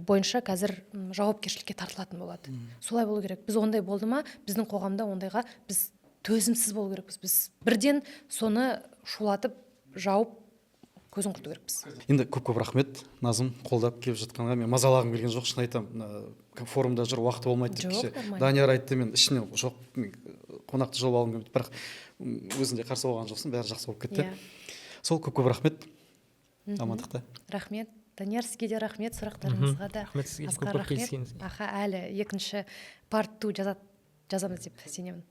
Speaker 2: бойынша қазір жауапкершілікке тартылатын болады. Солай болу керек. Біз ондай болды ма, біздің қоғамда ондайға біз төзімсіз болу керекпіз. Біз бірден соны шулатып жауып, көзін құрту керекпіз.
Speaker 1: Енді көп көп рахмет, Назым, қолдап келіп жатқанға. Мен мазалағым келген жоқ, шын айтамын. Мына форумда жүр, уақыты болмайды деп.
Speaker 2: Жоқ,
Speaker 1: кеше
Speaker 2: нормально.
Speaker 1: Данияр айтты, мен ішімнен жоқ, мен қонақты жолып алғым келмейді, бірақ өзің де қарсы болған жоқсың, бәрі жақсы болып кетті. Сол, көп көп рахмет, амандықта.
Speaker 2: Рахмет, Данияр, сізге де рахмет, сұрақтарыңызға да.
Speaker 3: Рахмет сізге,
Speaker 2: Асқар,
Speaker 3: көп көп
Speaker 2: рахмет.
Speaker 3: келіскеніңізге.
Speaker 2: Аха, әлі екінші part 2 жазамыз деп сенемін.